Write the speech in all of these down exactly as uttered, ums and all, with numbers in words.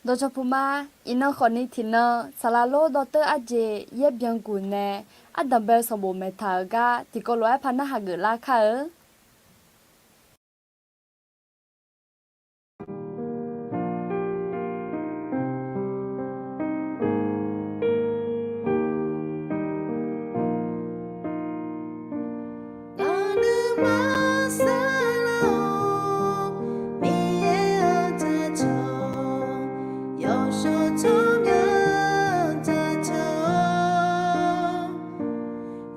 Dawqcawq puq ma, iqnan khawfni tiqnan saqlaq lor dawrteur arjeq yaer byanguq nae ardanq bae-eu sanqbof maeqtaq-euq gar tiqkawv lof-aer par narhaq geuflar kar-eu. Ngaq nuima saqlaq-or, Miqyaer-euq jaceuq, yawshawr tsawrmyanr jaceuq-or,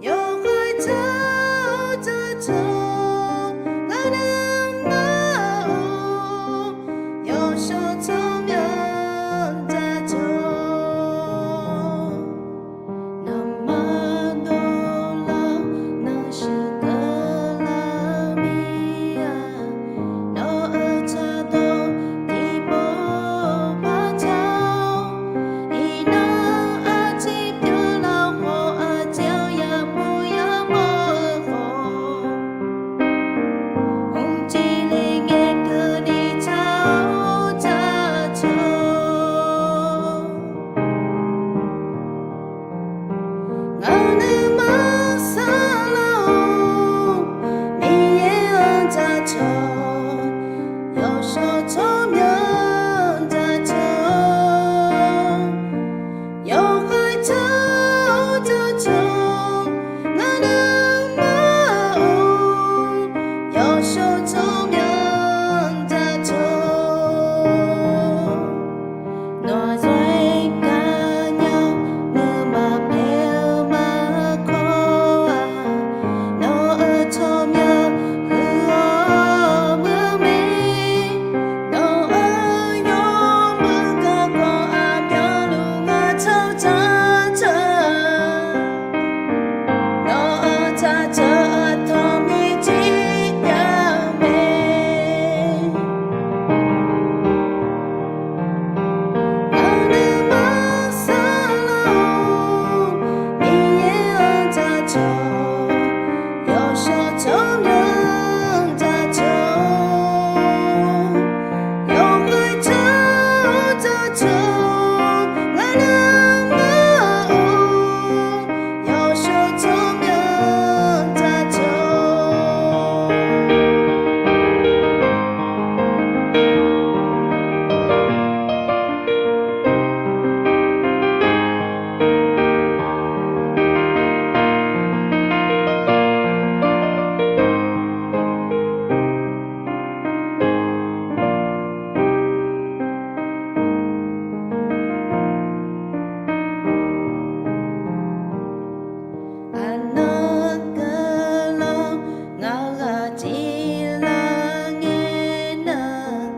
yawkhaer taq-eu jaceuq, ngaq nuima-or, yawshawr tsawrmyanr jaceuq-or. Nawmaf dovlar-awr, nanqshuif keuvlar mir-a. Nawq-euq tsaqdawq tiqpov par tar-awr, iqnan aqjeq pyeuflar khawf, aqjeq-anr yamawr yamawr-eu khawf, mqciv le ngae keuvni tar-awr jaceuq-or. Ngaq nuima saqlaq-or, Miqyaer-euq jaceuq, yawshawr tsawrmyanr jaceuq-or, yawkhaer taq-eu jaceuq, ngaq nuima-or, yawshawr tsawrmyanr jaceuq-or. Nawq-euq zaq-aer gar nya-awr, nuima paer-eu ma kawr-aq, nawq-euq tsawrmyanr huiq-awr muir-eu mae. Nawq-euq yawmuiq garkawv aqmyanluf ngaq tsawrjaq jaceuq, nawq-euq jaceuq aqtawq mirjir jav-eu mae. Ngaq nuima saqlaq-or, Miqyaer-euq jaceuq, yawshawr tsawrmyanr jaceuq-or, yawkhaer taq-eu jaceuq, ngaq nuima-or, yawshawr tsawrmyanr jaceuq-or. Aqnan keuvlar-awr ngaq-euq ghaqjir lar ngae nar,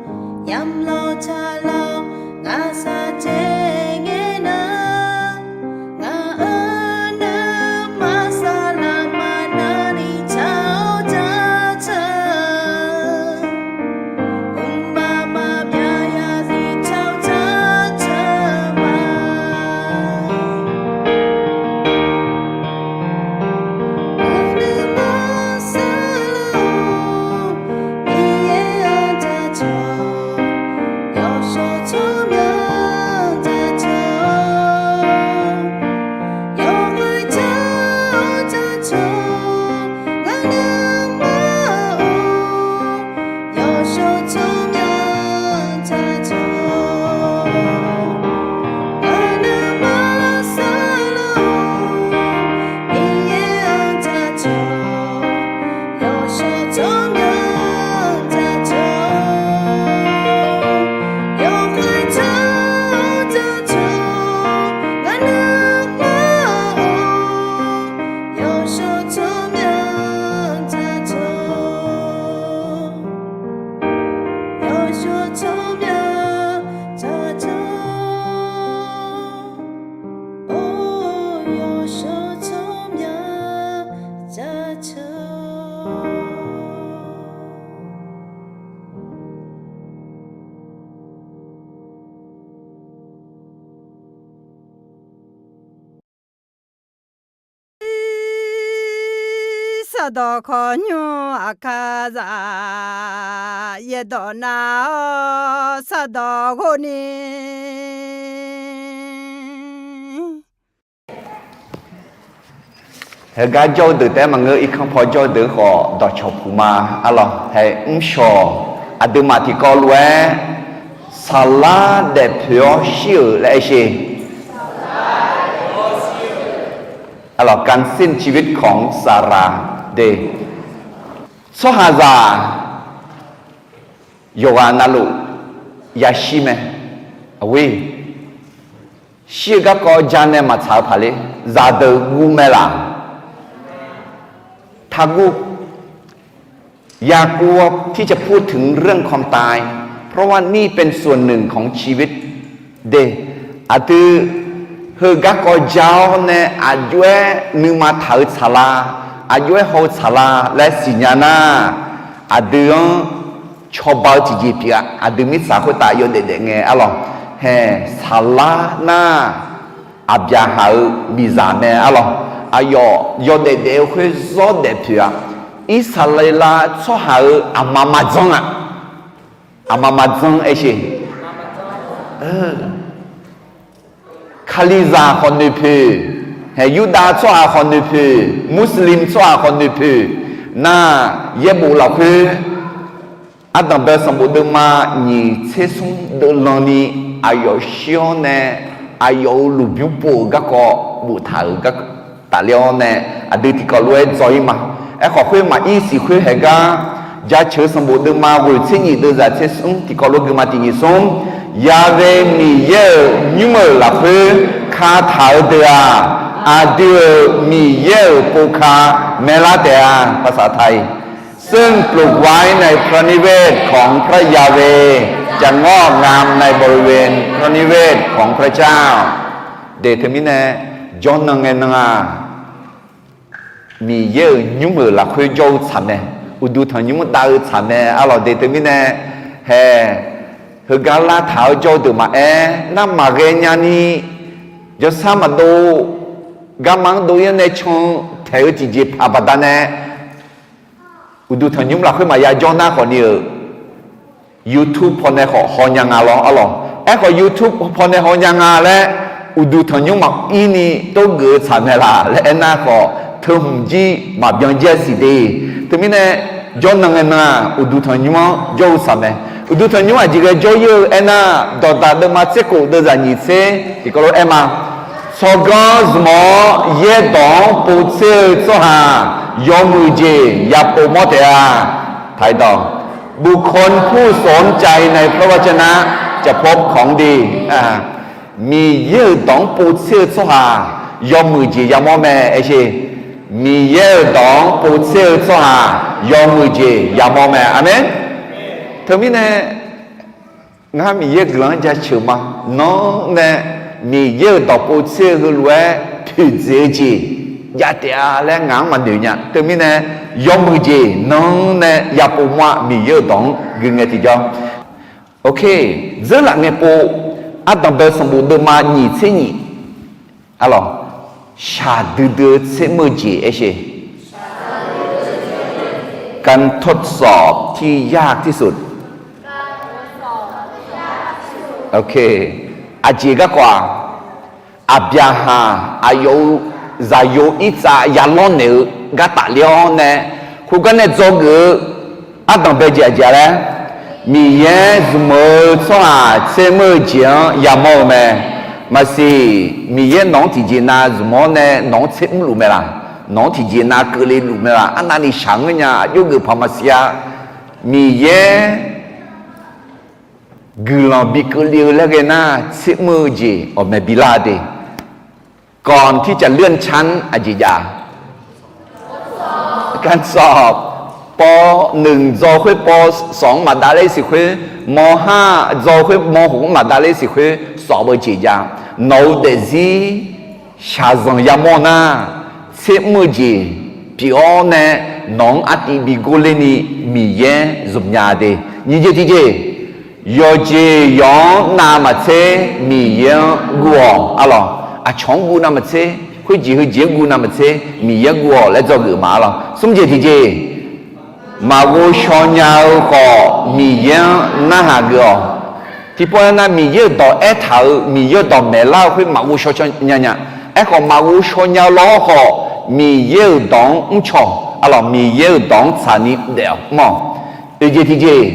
yamlawr taqlar-awr ngaq saqjaev ngae nar, ngaq-euq nuima saqlaq maqnarni tsaq-awr jaceuq, mqmaq maqbyav ya zif tsaq-awr jaceuq ma. Ngaq nuima saqlaq-or, Miqyaer-euq jaceuq, yawshawr tsawrmyanr jaceuq-or, yawkhaer taq-eu jaceuq, ngaq nuima-or, yawshawr tsawrmyanr jaceuq-or, ngaq nuima saqlaq-or, Miqyaer-euq jaceuq, yawshawr tsawrmyanr jaceuq-or, yawkhaer taq-eu jaceuq, ngaq nuima-or, yawshawr tsawrmyanr jaceuq-or, yawshawr tsawrmyanr jaceuq-or, or yawshawr tsawrmyanr jaceuq-or. taqdawq khawqnymr aqkar zaq, yaerdawq nav-awr sardawq ghov ni. Heugar jawr-eu deuq taef-aer maqngeur, irkanr paw jawr-eu deuq khawf dawqcawq puq ma. Arlawq, hae mrshawq aqduimaf tiqkawv lof-aer saqlar daefpoeq-awr shir-euq laer aer sher. Arlawq, การสิ้นชีวิตของซารา de. Tsawrhaqzaq yawqghaq navluf yashir mae. Aqghoer, shir-eu garkawv ja nae maqtsaq-eu paqler, zaqdeuq guv mae laq? Taqguv. อยากกลัวที่จะพูดถึงเรื่องความตาย เพราะว่านี่เป็นส่วนหนึ่งของชีวิต de. Aqdui heu garkawv ja-awr nae aqjox-aer nuima taq-eu tsaqlar, aqjox-aer haw-eu tsaqlar laer siqnya nar, aqdui-anr cawba-eu tiqjeq pyeuf-a. Aqdui mirtsaq khoertav yawdaef daef ngae arlawq, hae saqlar nar Aqbyaqhaq-euq miqzaq mae arlawq. Aqyawf yawdaef daef-eu khoer zawr daef poeq-a. Irsaqleqlav tsawrhaq-euq aqma maqdzanr-a. Aqma maqdzanr aer sher. Kalizaq khawf noeqpoeq, hae Yurdav tsawrhaq khawf noeqpoeq, Muslim tsawrhaq khawf noeqpoeq nar, yaerbof lafkhoer ardanq bae sanqbof deuvma nyiq tser smr deuvlanni aqyawf shir-awr nae aqyawf-euq lmqbymr pov-euq garkawv boftaq-euq gar tafler-awr nae aqdui tiqkawv lof-aer dzaw-ir ma. Aerkhawf khoermaf ir siq khoer haeq gar jaceuq-eu sanqbof deuvma ghoeq tser nyiq deuvzaq tser smr tiqkawv lof-aer gui ma. Tiq nyiq smr, Yaqve Miqyaer-euq nymr-euq lafkhoer kataq-eu deuq-aq, aqdui-euq Miqyaer-euq pov ka maerlar taef-a. ภาษาไทย ซึ่งปลูกไว้ในพระนิเวศของพระยาเวห์ จะงอกงามในบริเวณพระนิเวศของพระเจ้า de. Teumirnae jawrnan ngae nan-aq, Miqyaer-euq nymr-euq lafkhoer jawr-eu tsaq mae. Uqduq tanqnymr dav-eu tsaq mae arlawq de. Teumirnae hae heugar lar taq-awr jawr-eu deuq maqaer, nar maqghae nyani jawrsar maqdov, garma-anr dov-ir-awr nae can taeq-eu tiqjeq paq baqdanae uqduq tanqnymr lafkhoer maqya jawr nar khawfni-euq, YouTube pawnae khawf hawnya nga lawr arlawq. Aerkhawf YouTube pawnae hawnya nga laer uqduq tanqnymr maqir ni tov geuf-eu tsaq mae laq laer aernar khawf, teuhmq jir maqbyan jaer siq de. Teumirnae jawrnan ngae nan-aq, uqduq tanqnymr-anr jawr-eu tsaq mae. Uqduq tanqnymr aqjeq ghae jawr-ir-eu aernar, Dawqdaq deuvma tser khof deuvzaq nyiq tser tiqkawv lof-aer aer ma. Tsawrganr zmq-awr yaerdawq-anr povtser-eu tsawrhaq yawmuiq jeq yapov mawr taef-a. บุคคลผู้สนใจในพระวจนะจะพบของดี Miqyaer-euq dawq-anr povtser-eu tsawrhaq yawmuiq jeq yamawr mae aer sher. Miqyaer-euq dawq-anr povtser-eu tsawrhaq yawmuiq jeq yamawr mae. Aqmeq. Teumirnae ngar Miqyaer guiqlanq-anr jaceuq ma. Nanr nae Miqyaer-euq dawq povtser-eu heulof-aer toeqdzaeq-eu jeq jav taef-a laer ngaq-anr maqnoeq nya. Teumirnae yawmuiq jeq nanr nae yapov mawr-a. Miqyaer-euq dawq-anr gui ngae tiqjawr. Ok, dzeurlaf ngae pov, ardanq bae sanqbof deuvma nyiq tser nyiq arlawq, shaqdui dui-eu tser mr-eu jeq aer sher. การทดสอบที่ยากที่สุด Ok, aqjeq garkawv-aq, Aqbyaqhaq aqyawf-euq zaqyo irtsav yalawr naeq-eu gar tafler-awr nae, khoergar nae dzawgeuf-eu ardanq bae jeq aqjeq-a laer, Miqyaer zmq-eu tsawrhaq tser mr-eu jeq-anr yamawr-eu mae. Maqsiq, Miqyaer nawq-anr tiqjeq nav zmq-awr nae nawq-anr tser mrluf mae laq? Nawq-anr tiqjeq nav keuvle luf mae laq? Arnavni shaq ngeur nya, aqjox geuf paq maqsiq-a. Miqyaer guiqlanq bi keuvle-eu laer ghae nar, tser mr-eu jeq awqmae bilar de. ก่อนที่จะเลื่อนชั้น aqjeq jav-a? การสอบ paw nmq dzaw khoer paw sawf-anr maqdav ler siq khoer, ม.ห้า dzaw khoer ม.หก-anr maqdav ler siq khoer sawf-eu jeq jav. Nawq-euq daefzir shaqzanq yamawr nar, tser mr-eu jeq pyeuf-awr nae nawq-anr artiv bi gorler ni Miqyaer zmq nya de. Nyiq jeq tiqjeq, yawqjeq yawq-anr navmaqtser Miqyaer-anr guv-awq arlawq. Aqcawq-anr guv navmaqtser, Khoerjeq heujeq-anr guv navmaqtser Miqyaer-anr guv-awq laer dzawgeuf ma arlawq. Smr jeq tiqjeq, maqghov shaw nya-eu khawf Miqyaer-anr narhaq geuf-awq. Tiqpov-aer nar, Miqyaer-euq dawq aertaq-euq, Miqyaer-euq dawq maeqlar-eu khoer maqghov shaw nya nya. Aerkhawf, maqghov shaw nya-eu lawr khawf, Miqyaer-euq dawq-anr mrcaw arlawq, Miqyaer-euq dawq-anr tsaqni daef-awq mawr. Oeq jeq tiqjeq,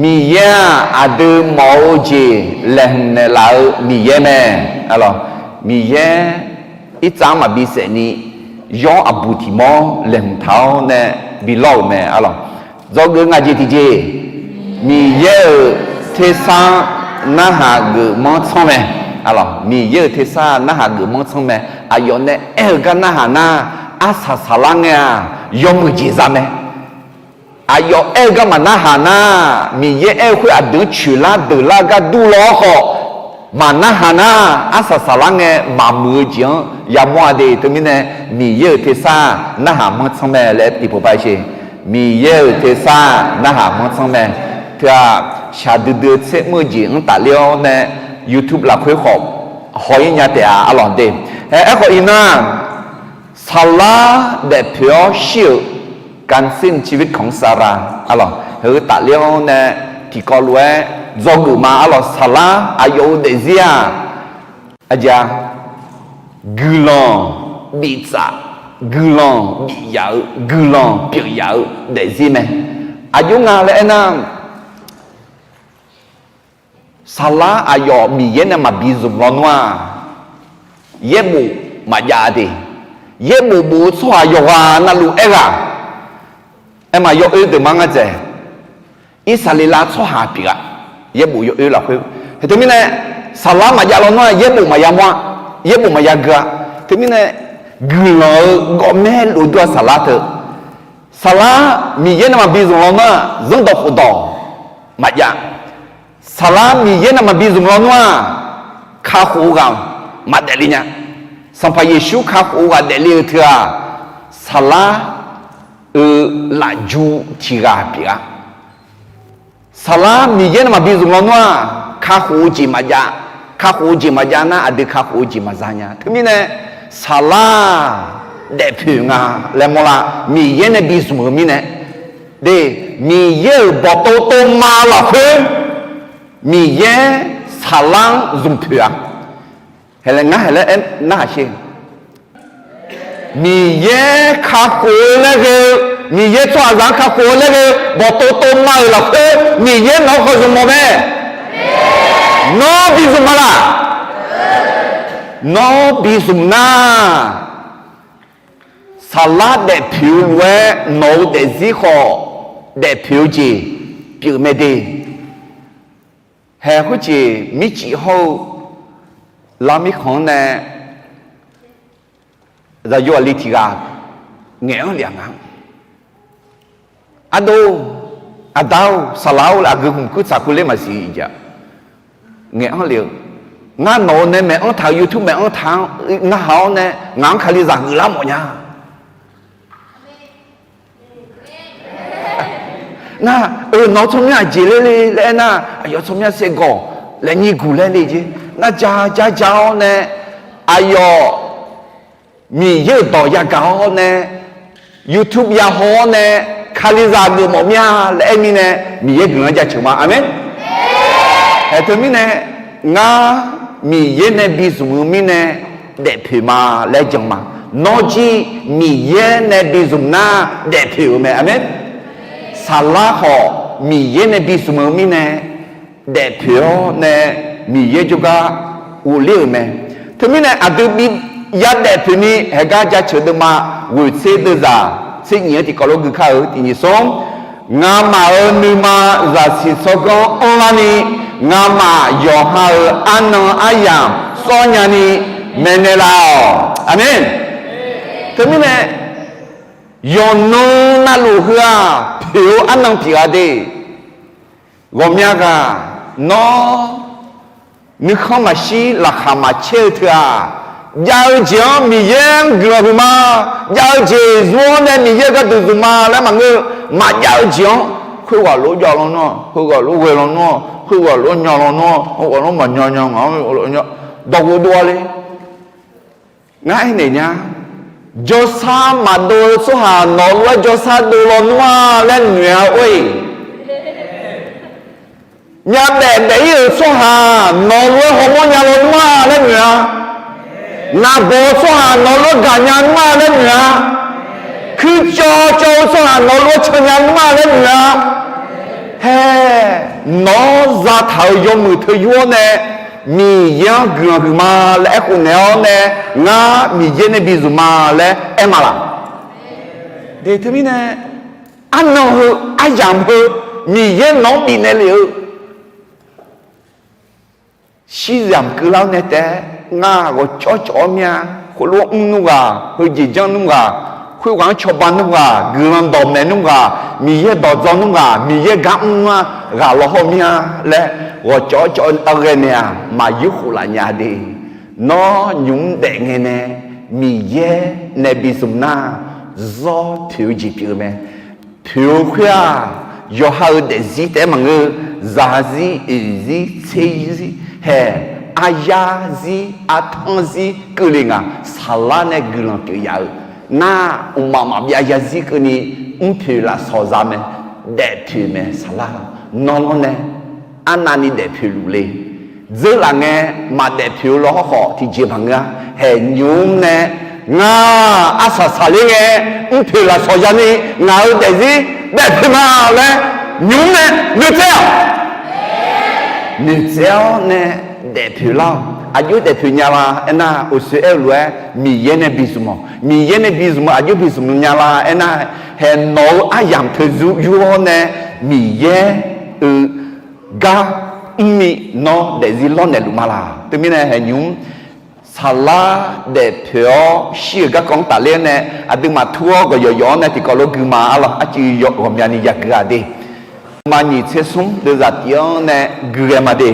Miqyaer-aq, aqdui mawf-eu jeq laeqhmq naeqlaf-eu Miqyaer mae. Arlawq, Miqyaer irtsav-anr maqbi saefni, yawr aqbuq tiq mawr laeqhmq taq-awr nae bi lawr-euq mae arlawq. Dzawgeuf ngaq jeq tiqjeq, Miqyaer-euq tersar narhaq geufmanr tsanr mae. Arlawq, Miqyaer-euq tersar narhaq geufmanr tsanr mae. Aqyawf nae aer-eu gar narhaq nar, arsaq saqlar ngae-aq, yawmuiq jeq za mae. Aqyawf aer-eu gar maqnarhaq nar, Miqyaer aer-eu khoer aqdui-anr coeqlar deuqlar-eu gar dur law-awr khawf, maqnarhaq nar, arsaq saqlar ngae maqmuiq-eu jeq-anr yamawr-a de. Teumirnae, Miqyaer-euq tersar narhaq manr tsanr mae laer tiqpov par sher. Miqyaer-euq tersar narhaq manr tsanr mae. Teu-aq, shaqdui dui-eu tser mr-eu jeq-anr tafler-awr nae, YouTube lafkhoer khawf haw-ir nya taef-a arlawq de. Hae, aerkhawf iqnan, saqlar daefpoeq-awr shir-euq การสิ้นชีวิตของซารา arlawq, heu tafler-awr nae tiqkawv lof-aer dzawgeuf ma arlawq. Saqlar aqyawf-euq daefzir-aq, aqjeq-a, guiqlanq biftsaf, guiqlanq bif yaf-eu, guiqlanq pyeuf yaf-eu daefzir mae. Aqjox nga laer aernar, saqlar aqyawf Miqyaer nae maqbi zmq lawnmr-aq, yaerbof maqjav de. Yaerbof bof-eu tsawrhaq yawqghaq navluf aerghaq aerma yawoer deuq ma ngar dzaeq. Irsaqleqlav tsawrhaq pyeuf-a. Yaerbof yawoer lafkhoer, teumirnae, saqlar maqjav lawnmr-aq yaerbof maqya mawr-a, yaerbof maqya gui-a. Teumirnae, guiqlanq-eu gawqmaer lofdur-a saqlar teu. Saqlar Miqyaer nae maqbi zmq lawnmr-aq zanrdawq khofdawq maqjav. Saqlar Miqyaer nae maqbi zmq lawnmr-aq, kakhof-eu ghaq maqdaefle nya. Sanqpaq Yeqsur kakhof-eu ghaq daefle-eu teu-aq, saqlar-euq lafju tiq ghaq pyeuf-a. Saqlar Miqyaer nae maqbi zmq lawnmr-aq, kakhof-eu jeq maqjav. Kakhof-eu jeq maqjav nar, aqdui kakhof-eu jeq maqza nya. Teumirnae, saqlar daefpoeq nga laer mawrlar. Miqyaer nae bi zmq-eu mirnae, de, Miqyaer-euq bawqtov tov ma lafkhoer, Miqyaer saqlar-anr zmq poeq-a. Haeq laer ngar haeq laer aer narhaq sher. Miqyaer kakhof-eu laer ghae-eu, Miqyaer tsawrhaqzaq-anr kakhof-eu laer ghae-eu bawqtov tov ma-euq lafkhoer, Miqyaer nawq-anr khawf zmq mawf mae. Nawr bi zmq ma laq? Nawr bi zmq nar, saqlar daefpoeq-eu lof-aer nawq-eu daefzir khawf daefpoeq-eu jeq pyeuf mae de. Haeq khoerjeq mircif hawr-eu lar mirkhanq-anr nae zaqyo aqli tiq ghaq ngaeq-anr lef-aq nga. Ardov, aqda-or, saqlaq-or laer aqgeu hmq kuir tsaq kuir ler maqsiq jav. Ngaeq-anr lef-eu, ngar nawq-eu nae maeq-anr taq-eu YouTube maeq-anr taq-anr narhaq-awr nae ngaq-anr Kalizaq geuflar mawf nya. Nar, eu, nawq-eu tsawrmyanr aqjeq ler le laer aernar, aqyawf tsawrmyanr saevgawq laer nyiq guq laer le jeq. Nar ja ja ja-awr nae, aqyawf Miqyaer-euq dawq yagaq-awr nae, YouTube yahaw-awr nae, Kalizaq geufmawf mir-a laer aer mirnae, Miqyaer guiqlanq jaceuq ma. Aqmeq. Haeq teumirnae, ngar Miqyaer nae bi zmq-eu mirnae daefpoeq ma laer jan ma. Nawr jir Miqyaer nae bi zmq nar daefpoeq-eu mae. Aqmeq. Saqlar khawf Miqyaer nae bi zmq-eu mirnae daefpoeq-awr nae Miqyaer jawrgar ghofler-euq mae. Teumirnae aqdui bi yadaef poeqni haeqgar jaceuq deuvma ghoeqtser deuvzaq tser nyiq-anr tiqkawv lof gui kar-eu tiq nyiq smr. Ngamaf-euq nuima zaqsiq tsawrganr anrlarni, ngamaf yawqha-euq arnan aryamq sawr nyani maeqnaeq laf-awq. Aqmeq. Teumirnae, yawqnan navluf heu-aq poeq-eu arnan pyeuf-a de. Ghawqmya ghaq, nawr nuikhanr maqshir laqkhaq maqcaer-eu teu-aq, jav-eu jeq-anr Miqyaer-anr guiqlanq huiqma. Jav-eu jeq zmq-awr nae Miqyaer-eu gharduq zmq ma laer maqngeur. Maqjav-eu jeq-anr khoerghaq lof jav lawnmr-aq, khoerghaq lof ghae lawnmr-aq, khoerghaq lof nya lawnmr-aq, khoerghaq lof maqnya nya nga, dawq ghof dov-a le. Ngar aernaeq nya, jawrsar maqdov-eu tsawrhaq nawq-eu lof-aer jawrsar dov lawnmr-a laer noeq-a or-iq. Myavbaef baef-ir-euq tsawrhaq nawq-eu lof-aer hawmawr nya lawnmr-a laer noeq-a. Naqbawq-eu tsawrhaq nawq-eu lof-aer gaqnya nmr-a laer noeq-a. Kuircawv cawv-eu tsawrhaq nawq-eu lof-aer cannya nmr-a laer noeq-a. Haer, nawq-anr zataq-euq yawmuiq teu yur-awr nae Miqyaer-anr guiqlanq huiqma laer aerkhof naeq-awr nae, ngar Miqyaer nae bi zmq ma laer aer ma laq? De teumirnae, arnan heu, aryamq heu, Miqyaer nawq-anr bifnaeq lef-eu shiryamq keuvlar-awr nae taef-aer, ngar ghawqcawv cawv-awr mir-a. Khoerlof-aer mrnmr ghaq, heujeq janr nmr ghaq, khoerghaq-anr cawba nmr ghaq, guiqlanq dawqmaeq nmr ghaq, Miqyaer dawqdzaw nmr ghaq, Miqyaer gar mr-a, ghaq law hawr mir-a laer ghawqcawv cawv-awr ghae naeq-aq, maqyur khof laf nya de. Nawr nymq-mr daef ngae nae Miqyaer nae bi zmq nar, zawr poeq-eu jeq pyeuf-eu mae. Poeq-eu khoer-aq, yawqha-euq daefzir taef-aer maqngeur, zaqzir, oeqzir, tserzir, haeq, aryarzir, artanrzir keuvle nga. Saqlar nae guiqlanq pyeuf yaf-eu nar, mqmaq maqbyav zarzir keuvni mrpoeq lafsawq za mae. Daefpoeq mae saqlar. Nawr lawr nae arnavni daefpoeq luf le. Dzeurlaf ngae maqdaef poeq-eu law hawrkhawf tiqjeq maqngeur-a. Haeq nymq-mr nae, ngar arsaq saqler ngae mrpoeq lafsawq yani ngaq-euq daefzir daefpoeq ma laer nymq-mr nae noeqtsaev-awq. Noeqtsaev-awr nae daefpoeq lar-awq. Aqjox daefpoeq nya la aernar, uqshoe aer-eu lof-aer Miqyaer nae bi zmq-awq. Miqyaer nae bi zmq-eu aqjox bi zmq nya la aernar, haeq nawq-eu aryamq teu yur-awr nae Miqyaer-euq gar mrni nawr daefzir lawrnaeq luf ma laq? Teumirnae haeq nymq-mr saqlar daefpoeq-awr shir-euq garkawv-anr tafler-awr nae, aqduimaf tur-awr gawqyawq yawq-anr nae tiqkawv lof gui ma. Arlawq, arcuiv yawf ghawqmyani ya gui-a de. Deuqma nyiq tser smr deuvzaq tif-anr nae gui ghae ma de.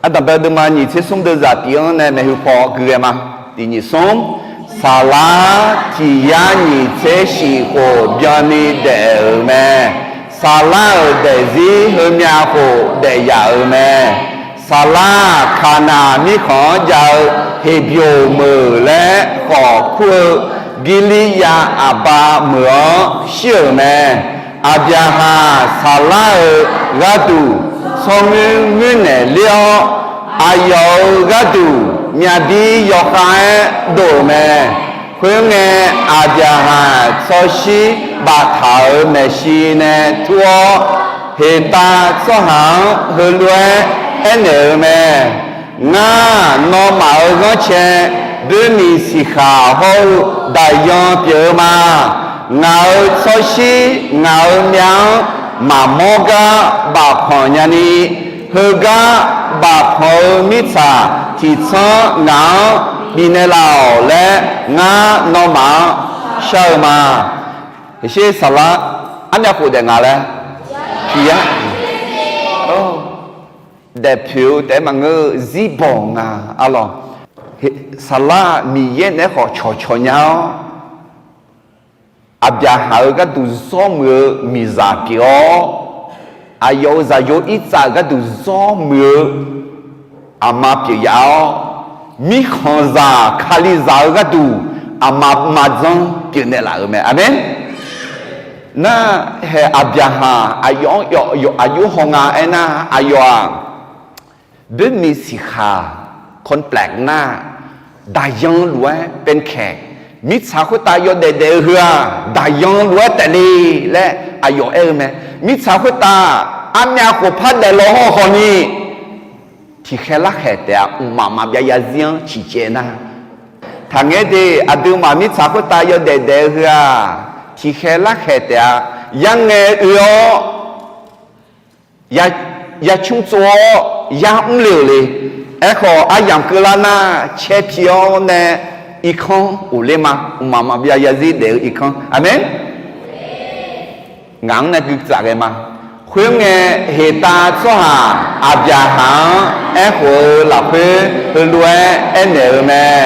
Ardanqbae deuqma nyiq tser smr deuvzaq tif-anr nae maeqhu paw gui ghae ma. Tiq nyiq smr, saqlar tiq yar nyiq tser shif khof byanni daef-euq mae. Saqlar-euq daefzir heumyav khof daef yaf-euq mae. Saqlar-aq, Kaqnaq mirkhanq-anr jav-eu Heqbyoq meuq laer khawf kur-eu Girliryav aqba meuq-anr shir-euq mae. Aqbyaqhaq saqlar-euq gharduq tsawrmuir muirnaeq ler-awr, aqyawf-euq gharduq myavbir yawkhav-aer dov-euq mae. Khoerngae, Aqbyaqhaq tsawrshir baftaq-euq maeqshi nae tur-awr, Heqtav tsawrhaq-anr heulof-aer aernaeq-euq mae. Ngar, nawmaf-euq ghanrcae, boermiq siqkhaq hawr-eu daqyan pyeuf-eu ma. Ngaq-euq tsawrshir ngaq-euq myav-anr maqmawr gar bafpanq nyani, heugar bafpanq-eu mirtsaq tiqtsanr ngaq-anr bifnaeq laf-awq laer, ngar nawmaf-anr shar-eu ma. Sher saqlar, armyav khof daef nga laer, tiq yar daefpoeq-eu taef-aer maqngeur-eu zirbawq nga. Arlawq, saqlar Miqyaer naeq-aer khawf cawqcawq nya-awr, Aqbyaqhaq-euq gharduq zawr muiq-eu miqzaq pyeuf-awr, aqyawf-euq zaqyo Irtsav-euq gharduq zawr muiq-eu aqma pyeuf yaf-awr, mirkhanqzaq Kalizaq-euq gharduq aqma maqdzanr pyeufnaeq laf-euq mae. Aqmeq. Nar, haeq Aqbyaqhaq aqyawf-anr yawf aqjox haw nga aernar, aqyawf-aq, boermiq siqkhaq contract nar, daqyan lof-aer เป็นแขก, mirtsaq khoertav yawdaef daef-eu heu-aq, daqyan lof-aer taef le laer aqyawf aer-eu mae. Mirtsaq khoertav armyav khof par daef law hawrkhawf ni, tiqkhaeq larkhaeq taef-a. Mqmaq maqbyav zarzir-anr ciqcaev nar, taqngaer de. Aqduimaf mirtsaq khoertav yawdaef daef-eu heu-aq, tiqkhaeq larkhaeq taef-a. Yarngae oe-awr, ya, ya cmr tsov-awr yar mr le-euq le. Aerkhawf, aryamq keuvlar nar, caer pi-awr nae irkanr of ler ma. Mqmaq maqbyav zarzir daef-eu irkanr. Aqmeq. Ngaq-anr nae gui tsaf ghae ma. Khoerngae, Heqtav tsawrhaq Aqbyaqhaq-anr aerkhof-eu lafkhoer heulof-aer aernaeq-eu mae.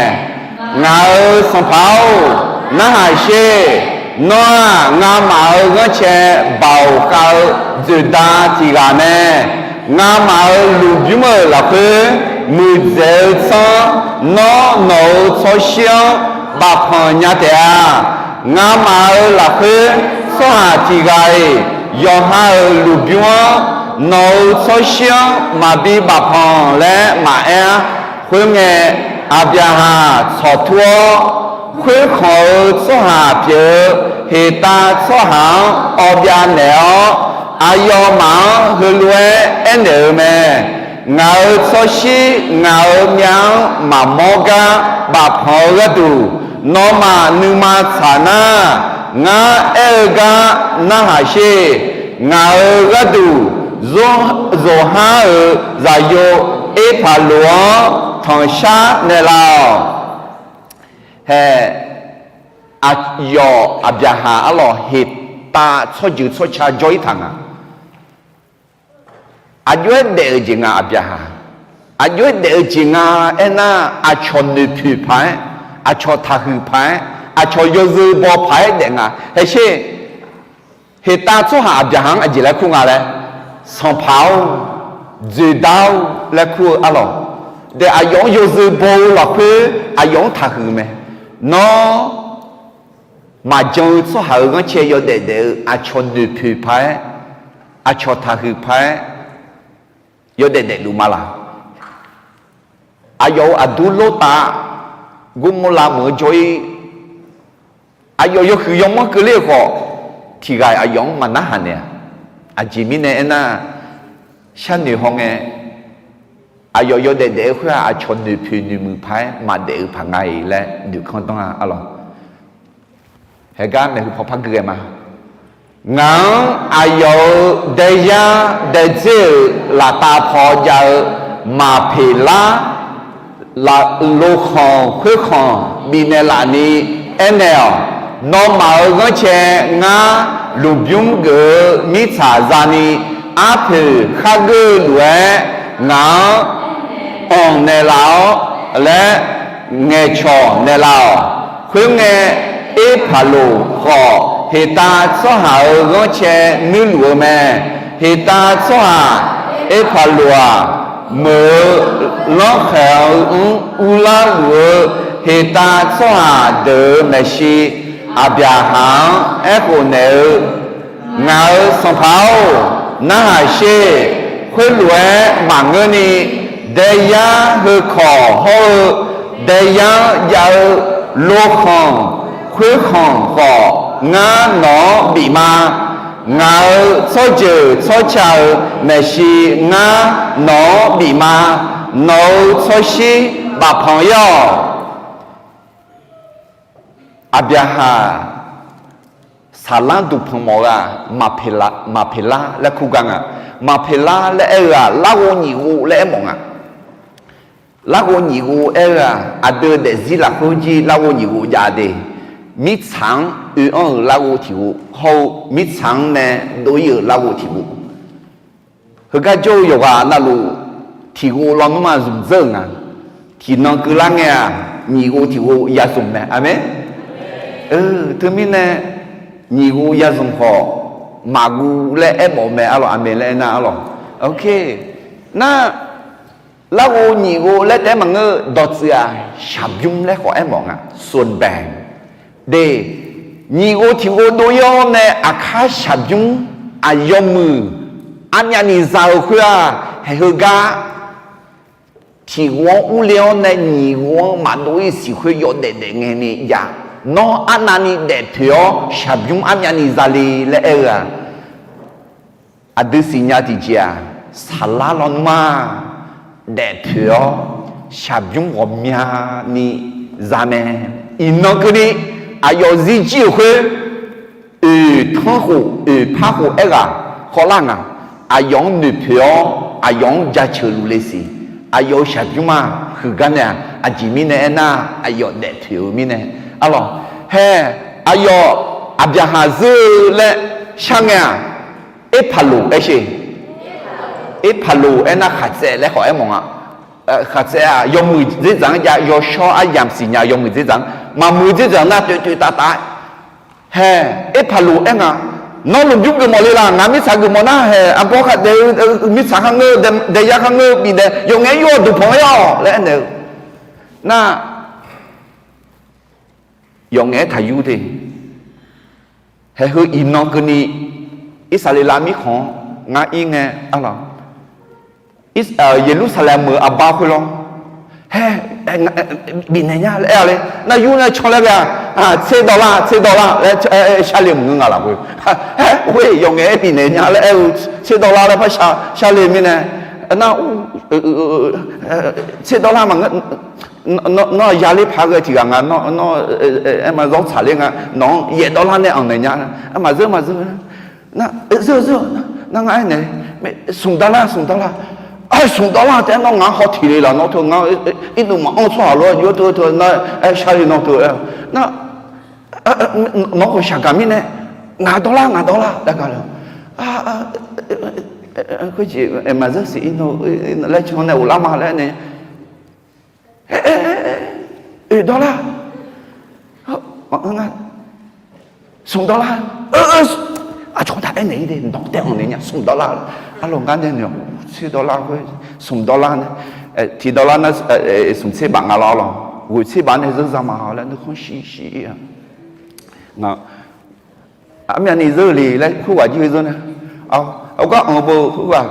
Ngaq-euq sanqpaq-or, narhaq sher. Nawr-aq, ngamaf-euq ghanrcae baoq khav-eu dzoeqda tiq ghaq mae. Ngamaf-euq lmqbymr-euq lafkhoer muiqdzaeq-eu tsanr, nawr nawq-euq tsawrshir-anr bafpanq nya taef-a. Ngamaf-euq lafkhoer tsawrhaq tiq ghaq-iq yawqha-euq lmqbymr-anr nawq-euq tsawrshir-anr maqbi bafpanq laer maqaer-ar. Khoerngae, Aqbyaqhaq tsawqtur-awr, khoerkhanq-euq tsawrhaq pyeuf-eu heqtav tsawrhaq-anr awbyav naeq-awr, aqyawfmaf-anr heulof-aer aernaeq-euq mae. Ngaq-euq tsawrshir ngaq-euq myav-anr maqmawr gar bafpanq-eu gharduq, nawmaf nuima tsaq nar, ngar aer-eu gar narhaq sher. Ngaq-euq gharduq zor-, zoqhar-euq zaqyo Erpaqloq-anr tanqshar naeqlaf-awq. Hae, aqyawf Aqbyaqhaq arlawq heqtav tsawrjeuq tsawrca jawr-ir taq nga. Aqjox-aer daef-euq jeq nga Aqbyaqhaq. Aqjox-aer daef-eu jeq nga aernar, aqcawq noeqpoeq paq-aer, aqcawq taqhuiq paq-aer, aqcawq yawzeu baw paq-aer daef nga. Haesher, heqtav tsawrhaq Aqbyaqhaq-anr aqjeq laer kur nga laer, Sanqpaq-or, dzoeqdar-or laer kur-eu arlawq. Daef aqyawf-anr yawzeu baw-eu lafkhoer aqyawf-anr taqhuiq mae. Nawr maqjan-eu tsawrhaq-euq ghanrcae yawdaef daef-eu aqcawq noeqpoeq paq-aer, aqcawq taqhuiq paq-aer yawdaef daefluf ma laq? Aqyawf-euq aqdur Lortav, Gormorlav meuq-eu jawr-ir, aqyawf yawhuiq yawmanr keuvler-eu khawf, tiq ghaq aqyawf-anr maqnarhaq naeq-a. Aqjeq mirnae aernar, sharnoeq hawngae, aqyawf yawdaef daef-eu khoer-aq, aqcawq noeqpoeq noeqmuiq paq-aer maqdaef-eu paq nga-iq laer noeqkanr danr-a arlawq. Haegar maeqhu paw par gui ghae ma. Ngaq-anr aqyawf-euq daeyar daedzer-euq laftav paw jav-eu Maqpeqlar lofkhanq khoerkhanq bifnaeq laf ni aernaeq-awq. Nawmaf-euq ghanrcae ngar lmqbymr geuf-eu mirtsaq zani arpoeq khargeur-eu lof-aer ngaq-anr anq naeqlaf-awr laer ngaeqcawq naeqlaf-awq. Khoerngae, Erpaqloq khawf heqtav tsawrhaq-euq ghanrcae nuirluf-eu mae. Heqtav tsawrhaq Erpaqloq-aq, meuq-eu lanrkhaeq-eu mr urlar luf-eu heqtav tsawrhaq deuq-euq maeqshi, Aqbyaqhaq-anr aerkhof naeq-eu, Ngaq-euq Sanqpaq-or, narhaq sher. Khoerlof-aer maqngeurni, daeyar heukawq hawr-eu daeyar-anr jav-eu lofkhanq khoerkhanq khawf, ngar nawq-anr bif ma. Ngaq-euq tsawrjeuq tsawrca-euq maeqshi ngar nawq-anr bif ma. Nawq-euq tsawrshir bafpanq-ir-awq. Aqbyaqhaq saqlanr duqpanq mawf-eu-aq, Maqpeqlar laer kur gar nga. Maqpeqlar laer aer-eu-aq, larghov nyiq ghov laer aermawf nga. Larghov nyiq ghov aer-eu-aq, aqdui daefzir lafkhoer jir larghov nyiq ghov jav de. Mirtsaq-anr oe-anr-euq larghov tiq ghov hawr-eu, mirtsaq-anr nae dov-ir-euq larghov tiq ghov. Heugar jawr-eu yawqghaq navluf, tiq ghov lawnmr-aq zmq dzeur-euq nga. Tiqnan keuvlar ngae-aq, nyiq ghov tiq ghov ya zmq mae. Aqmeq. Teumirnae, nyiq ghov ya zmq khawf, maqguv laer aermawf-eu mae arlawq. Aqmeq laer aernar arlawq. Nar, larghov nyiq ghov laer taef-aer maqngeur, dawqtsuif-aq shaqbymr laer khawf aermawf nga. Sonbanq de, nyiq ghov tiq ghov dov-ir-awr nae aqkar shaqbymr aqyawf muiq armyavni za-eu khoer-aq, haeq heugar tiq ghov-anr urle-awr nae nyiq ghov-anr maqdov-ir siq khoer yawdaef daef ngae ni jav. Nawr arnavni daefpoeq-awr shaqbymr armyavni zale laer aer-eu-aq, aqdui siqnya tiqjeq-aq, saqlar lawnmr-aq daefpoeq-awr shaqbymr ghawqmyani za mae. Iqnan keuvni aqyawf zirjir-euq khoer, oeq tanrkhof oeq parkhof aerghaq khawvlar nga. Aqyawf-anr noeqpoeq-awr aqyawf-anr jaceuq luf le siq. Aqyawf-euq shaqbymr-aq huiqgar nae-aq, aqjeq mirnae aernar, aqyawf daefpoeq-eu mirnae arlawq. Hae, aqyawf Aqbyaqhaq zeur-eu laer shar ngae-aq, Erpaqloq aer sher. Erpaqloq aernar khaqtsaev laer khawf aermawf nga. Khaqtsaev-aq yawmuiq dzerdzaq-anr jav, yawshawr aryamq siqnya yawmuiq dzerdzaq-anr, maqmuiq dzerdzaq nar toeq toeq taf taf-aer. Hae, Erpaqloq aer nga. Nawr lmqbymr geufmawf le laf, ngaq mirtsaq geufmawf nar haeq, arbawr khardaef-eu mirtsaq kharngeur-eu, daeyar kharngeur-eu bifnaeq, yawqngaef yur-awr duqpanq-aer-awq laer aernaeq-eu nar, yawqngaef-aer taqyur de. Haeq heu iqnan keuvni Irsaqleqlav mirkhanq-anr ngar ir ngae, arlawq, Yeqlursaqlaeq meuq-eu aqbar khoerlawr, haer, bifnaeq nya laer aer-a le. Nar yur nae can laer ghae-a, tser dawrlar, tser dawrlar laer sharle maqngeur nga lafkhoer. Haer, khoer yawqngaef-aer bifnaeq nya laer aer-eu, tser dawrlar laer par sharle mirnae, nar, tser dawrlar maqngeur, nawr yaler paq ghae tiq ghaq nga, nawr, nawr, aer ma zawr tsaqler nga, nawq-anr yaef dawrlar nae anqnaeq nya, maqzeur maqzeur, nar, zeur zeur, nar ngar aernaeq, smq dawrlar, smq dawrlar, smq dawrlar taef-aer nawr ngaq-anr haw tiq le laf, nawr teu ngar, irnuv maqanr tsawrhaq lof-aer jov-aer teu teu nar, aer sharle nawr teu-aer, nar, nawq-anr khawf shaqgaq mirnae, ngaq dawrlar, ngaq dawrlar laer gaq le. Khoerjeq maqzeur siq, irnuv laer can nae ghoflar ma laer nae, oe dawrlar, smq dawrlar, aqcawq taq aernaeq-ir de, nawq taef anqnaeq nya, smq dawrlar, arlawq ngar nae naeq-awq, tser dawrlar khoer, smq dawrlar nae, tiq dawrlar nar, smq tser baf nga lawr lawr, ghoeq tser baf nae zeur za ma laer nuikhanr shir shir-ir-a. Armyavni zeur le laer khoerghaq jir-eu zeur nar, gar anq-eu beu khoerghaq,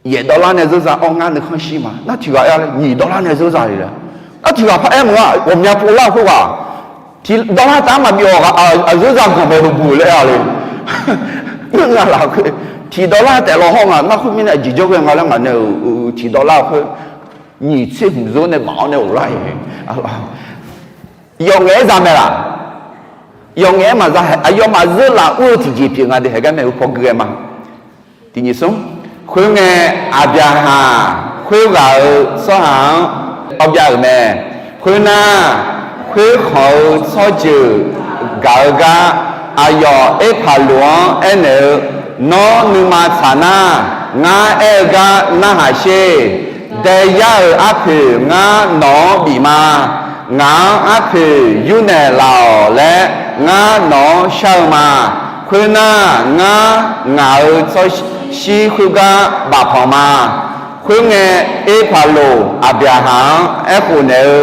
yaef dawrlar nae zeur za-awr ngar nuikhanr shir ma. Nar tiq ghaq aer-a le, nyiq dawrlar nae zeur za le laer. Nar tiq ghaq par aer maqnga, ghawqmya pov lar-eu khoerghaq, tiq dawrlar taf-anr maqbif-awq, aqzeur za ganq bae heubuq laer aer-a le. Ngeur nga lafkhoer, tiq dawrlar taef law hawr nga nar khoermirnae aqjeq jawrghae nga laer ngaq nae-euq tiq dawrlar khoer, nyiq tser hmq zeur nae baf-awr nae ghoflar-iq, yawf ngaef-aer za mae laf. Yawf ngaef-aer maqza hae, aqyawfmaf zeur laf ur-eu tiqjeq pyeuf nga de, haeqgar mae-eu paw gui-aer ma. Tiq nyiq smr. Khoerngae, Aqbyaqhaq khoerghaq-euq tsawrhaq-anr awbyav-euq mae. Khoernar, khoerkhanq-eu tsawrjeuq gaq-eu gar aqyawf Erpaqloq-anr aernaeq-eu, Nawr nuima tsaq nar, ngar aer-eu gar narhaq sher. Daeyar-euq arpoeq ngar nawq-anr bif ma. Ngaq-anr arpoeq yurnaeq laf-awq laer ngar nawq-anr shar-eu ma. Khoernar, ngar ngaq-euq tsawrshir khoergar bafpanq ma. Khoerngae, Erpaqloq Aqbyaqhaq-anr aerkhof naeq-eu,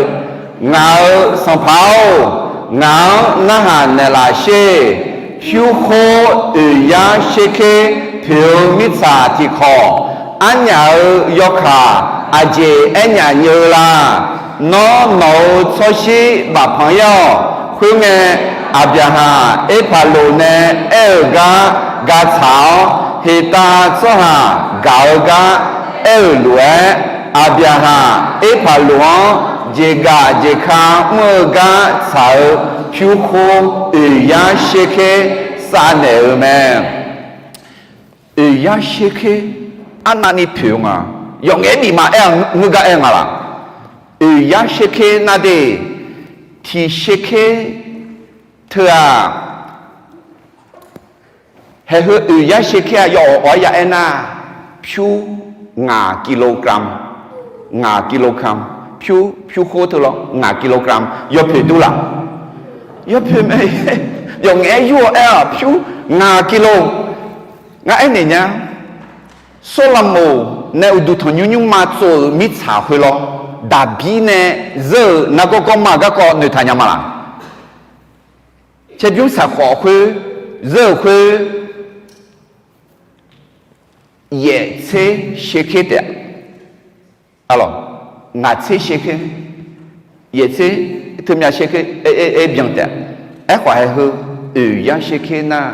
Ngaq-euq sanqpaq-or, ngaq-anr narhaq naeqlaf sher. Pyurkhor oeq yar sherker poeq-eu mirtsaq tiqkawq, arnyaf-euq yawkaq aqjeq aernyaf nyeu-eu la? Nawr nawq-euq tsawrshir bafpanq-ir-awq. Khoerngae, Aqbyaqhaq Erpaqloq nae aer-euq gar ga tsaq-awr, heqtav tsawrhaq gaq-eu gar aer-euq lof-aer, Aqbyaqhaq Erpaqloq-anr jeqgaf jeqka mr-eu gar tsaq-eu pyurkhor oeq yar sherker savnaeq-euq mae. Oeq yar sherker arnavni poeq-eu nga. Yawf ngaef-aer bif ma aer-a, ngeur gar aer nga laf? Oeq yar sherker nar de, tiq sherker teu-aq, haeq heu oeq yar sherker-aq yawf awq-awq-aer ya aernar, pyur ngaq kilogram, ngaq kilogram, pyur pyurkhor teu lawr ngaq kilogram yawpoeq dur laf? Yawpoeq mae. Yawf ngaef-aer yur-awr aer-aq pyur ngaq kilo. Ngar aernaeq nya, Sawrlaqmoq nae uqduq tanqnymr nymrma tsov-euq mirtsaq khoer lawr, Daqbir nae zeur-euq nargawr gawrma-euq garkawv noeqtaq nya ma laf? Caerbymr saqkhawf khoer zeur-euq khoer, yaef tser sherker taef-a. Ngaq tser sherker, yaef tser teumyav sherker, aer byan taef-a. Aerkhawf haeq heu oeq yar sherker nar,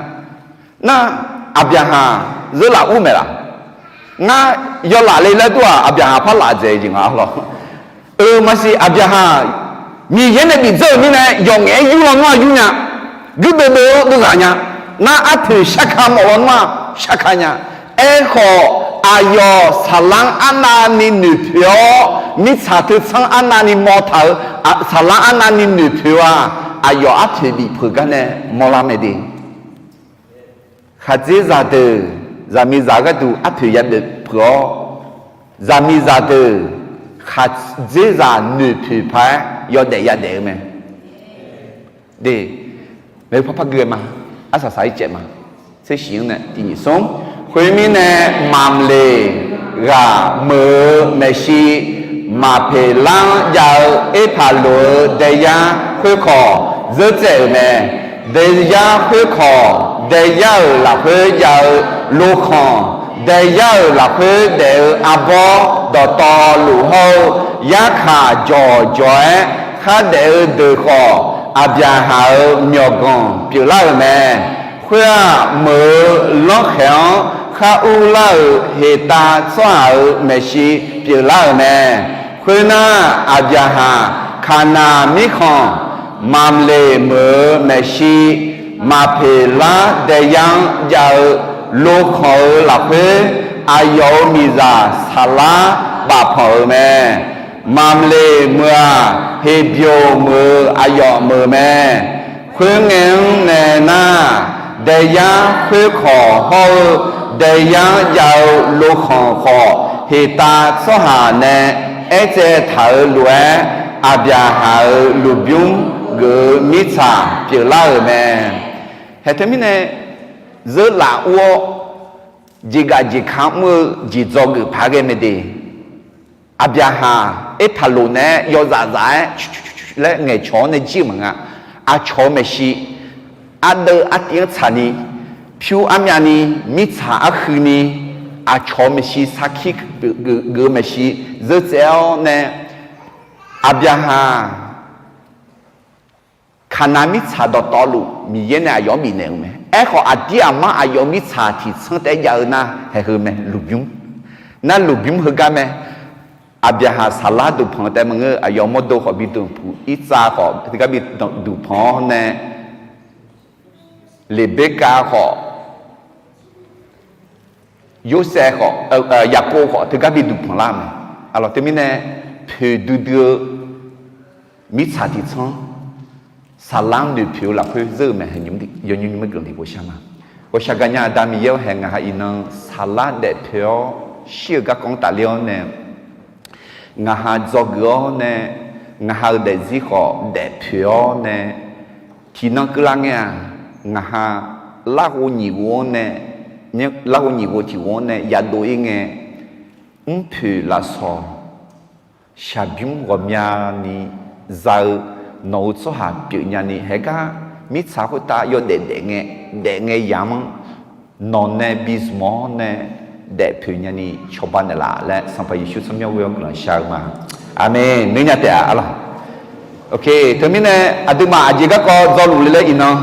nar Aqbyaqhaq zeur laf ur maeq laf? Ngar yawlaf le laer dur-aq, Aqbyaqhaq par laf dzaeq jeq nga lawr. Euq maqsiq, Aqbyaqhaq Miqyaer nae bifdzeur-euq mirnae yawf ngaef-aer yur lawnmr-aq yur nya. Guirdeuv deuv-eu deuv ghaq nya. Nar arpoeq sharka mawf lawnmr-aq sharka nya. Aerkhawf, aqyawf saqlanr arnavni noeqpoeq-awr, mirtsaq teu tsanr arnavni mawtaq-eu, saqlanr arnavni noeqpoeq-eu-aq, aqyawf arpoeq bif peuq gar nae mawrlar mae de. Khaqdzerzaq deuq zaqmiqzaq gharduq arpoeq ya boeq peuq-awr, zaqmiqzaq deuq khaqdzerzaq noeqpoeq paq-aer yawdaef yadaef-eu mae. De, maeqhu par par gui-eu ma. Arsaq saq-ir caev ma. Khoermirnae, maqmqleq ghaq meuq-eu maeqshi, Maqpeqlar-anr jav-eu Erpaqloq-eu daeyar khoerkawq zeur tsaev-euq mae. Daeyar khoerkawq, daeyar-euq lafkhoer jav-eu lokhanq, daeyar-euq lafkhoer daef-eu arbawr dawqtawvluf hawr-eu yarkaq jawqjawq-aer khardaef-eu deuq khawf, Aqbyaqhaq-euq myawqganq pyeuflar-euq mae. Khoer-aq, meuq-eu lanrkhaeq-anr khar urlar-euq heqtav tsawrhaq-euq maeqshi pyeuflar-euq mae. Khoernar, Aqbyaqhaq Kaqnaq mirkhanq, Maqmqleq meuq-eu maeqshi, Maqpeqlar daeyar-anr jav-eu lokhanq-euq lafkhoer, aqyawf-euq miqzaq Saqlar bafpanq-euq mae. Maqmqleq meuq-aq, Heqbyoq meuq-eu aqyawf meuq mae. Khoerngae-anr nae nar, daeyar khoerkawq hawr-eu daeyar-anr jav-eu lokhanq khawf, heqtav tsawrhaq nae aertsaev taq-euq lof-aer, Aqbyaqhaq-euq lmqbymr geuf-eu mirtsaq pyeuflar-euq mae. Haeq teumirnae, zeur laf ur-awr, jeqgaf jeqka mr-eu jeq dzawgeuf paq-aer ghae mae de. Aqbyaqhaq Erpaqloq naeq-aer yawzaf zaf-aer laer ngaeqcawq-awr nae jir-eu maqnga. Aqcawq-eu maeqshi, ardeuv artiv-anr tsaqni, pyur armyavni, mirtsaq arhuini, aqcawq-eu maeqshi sarkir geuf-eu maeqshi zeur tsaev-awr nae, Aqbyaqhaq Kaqnaq mirtsaq dawqtawvluf Miqyaer nae aqyawf-anr bifnaeq-eu mae. Aerkhawf, aqdir aqmar aqyawf-eu mirtsaq tiqtsanr taef-aer jav-eu nar, haeq heu mae, lmqbymr. Nar lmqbymr heugar mae. Aqbyaqhaq Saqlar duqpanq taef maqngeur, aqyawf mawrdo khawf bi duqpuq, Irtsav khawf teugar bi duqpanq-awr nae, Leqberkav khawf, Yorsaev khawf, Yaqkov khawf teugar bi duqpanq lar mae. Aqlawq teumirnae, poeqdui dui-eu mirtsaq tiqtsanr Saqlar-anr noeqpoeq-eu lafkhoer zeur-eu mae. Yawqnymr nymr guiqlanq tiqpov shar ma. Ghawqshaq gaqnya Aqda Miqyaer-awr, haeq ngaq ha iqnan Saqlar daefpoeq-awr shir-euq garkawv-anr tafler-awr nae, ngaq ha dzawgeuf-awr nae, ngaq ha-euq daefzir khawf daefpoeq-awr nae, tiqnan keuvlar ngae-aq, ngaq ha larghov nyiq ghov-anr nae, larghov nyiq ghov tiq ghov-anr nae yadov-ir ngae, mrpoeq lafsawq shaqbymr ghawqmyani za-eu nawq-eu tsawrhaq pyeufnya ni, haeqgar mirtsaq khoertav yawdaef daef ngae, daef ngae yamq-anr nawq nae bi zmq-awr nae daefpoeq nyani cawba naeqlaf laer, Sanqpaq Yeqsur tsawrmyanr ghoe-awr guiqlanq shar-eu ma. Aqmeq. Nuinya taef-a arlawq. Teumirnae, aqduimaf aqjeq garkawv dzawluf le laer iqnan,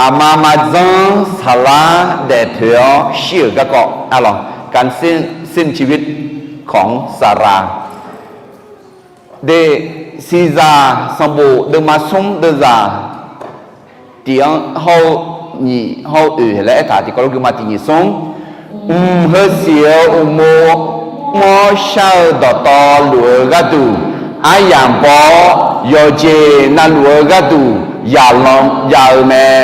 aqma maqdzanr Saqlar daefpoeq-awr shir-euq garkawv arlawq, การสิ้นชีวิตของซารา De, Siqzaq sanqbof deuvma smr deuvzaq tiq-anr hawr-eu nyiq hawr-eu oeq laer aertaq tiqkawv lof guima tiq nyiq smr. Mq heu siq-eu uqmov mr-awr shar-eu dawqtawvluf-eu gharduq aryamq baw-awr, yawqjeq navluf-eu gharduq yaqlanq jav-eu mae.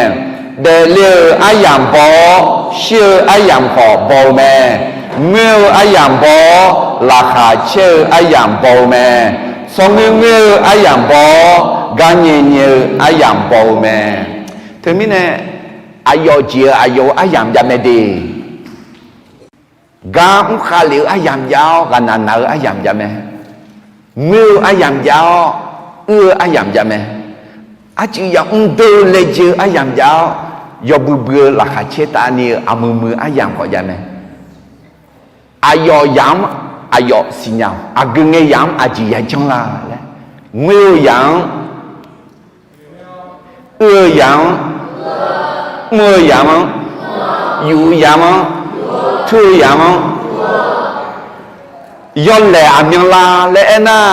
Daefle-euq aryamq baw-awr, shir-eu aryamq khawf baw-eu mae. Ngoer-eu aryamq baw-awr, laqkhaq caer-eu aryamq baw-eu mae. Tsawrngoer ngoer-eu aryamq baw-awr, gar nyae nyae-eu aryamq baw-eu mae. Teumirnae, aqyawf jeq-eu aqyawf-eu aryamq jav mae de. Gar mrkhav lef-eu aryamq jav-awr, ghaqnaq naq-eu aryamq jav mae. Ngoer-eu aryamq jav-awr, uir-eu aryamq jav mae. Arcuiv yamr deur-eu laejae-eu aryamq jav-awr, yawbui bui-eu laqkhaq caer tavni-eu aqmuiq muiq-eu aryamq khawf jav mae. Aqyawf yamq-anr aqyawf siqnya-awq, aqgeu ngae yamq-anr aqjeq yajanr la laer, ngoer-eu yamq-anr, uir-eu yamq-anr, mr-eu yamq-anr, yuf-eu yamq-anr, tur-eu yamq-anr, yawlaeq aqmyanlav laer aernar,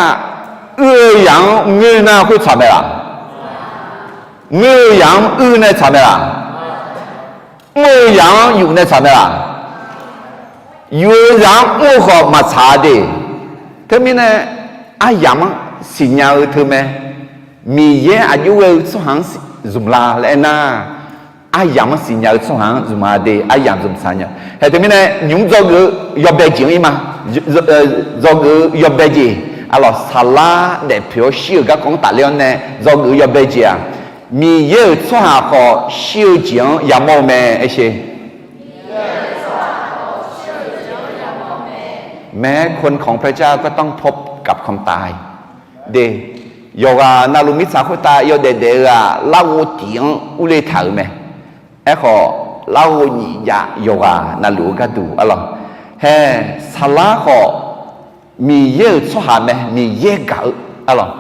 uir-eu yamq-anr ngoer nar khoer tsaq mae laq? Ngoer-eu yamq-anr uir nae tsaq mae laq? Mr-eu yamq-anr yuf nae tsaq mae laq? Yuf-eu yamq-anr mr-eu khawf maqtsaq-a de. Teumirnae, aryamq-anr siqnya-eu teu mae. Miqyaer aqjox ghae-eu tsawrhaq-anr zmq la laer aernar, aryamq-anr siqnya-eu tsawrhaq-anr zmq-a de. Aryamq zmq tsaq nya. Hae teumirnae, nymq-mr dzawgeuf-eu yawbae jeq-anr ir ma. Dzawgeuf-eu yawbae jeq, aqlawq saqlar daefpoeq-awr shir-euq garkawv-anr tafler-awr nae dzawgeuf-eu yawbae jeq-aq, Miqyaer-euq tsawrhaq khawf shir-eu jeq-anr yamawr-eu mae. Aer sher. แม้คนของพระเจ้าก็ต้องพบกับความตาย De, yawqghaq navluf mirtsaq khoertav yawdaef daef-eu-aq, larghov tiq-anr urle taq-euq mae. Aerkhawf, larghov nyif jav yawqghaq navluf-eu gharduq arlawq. Hae, saqlar khawf, Miqyaer-euq tsawrhaq mae, Miqyaer gaq-eu arlawq.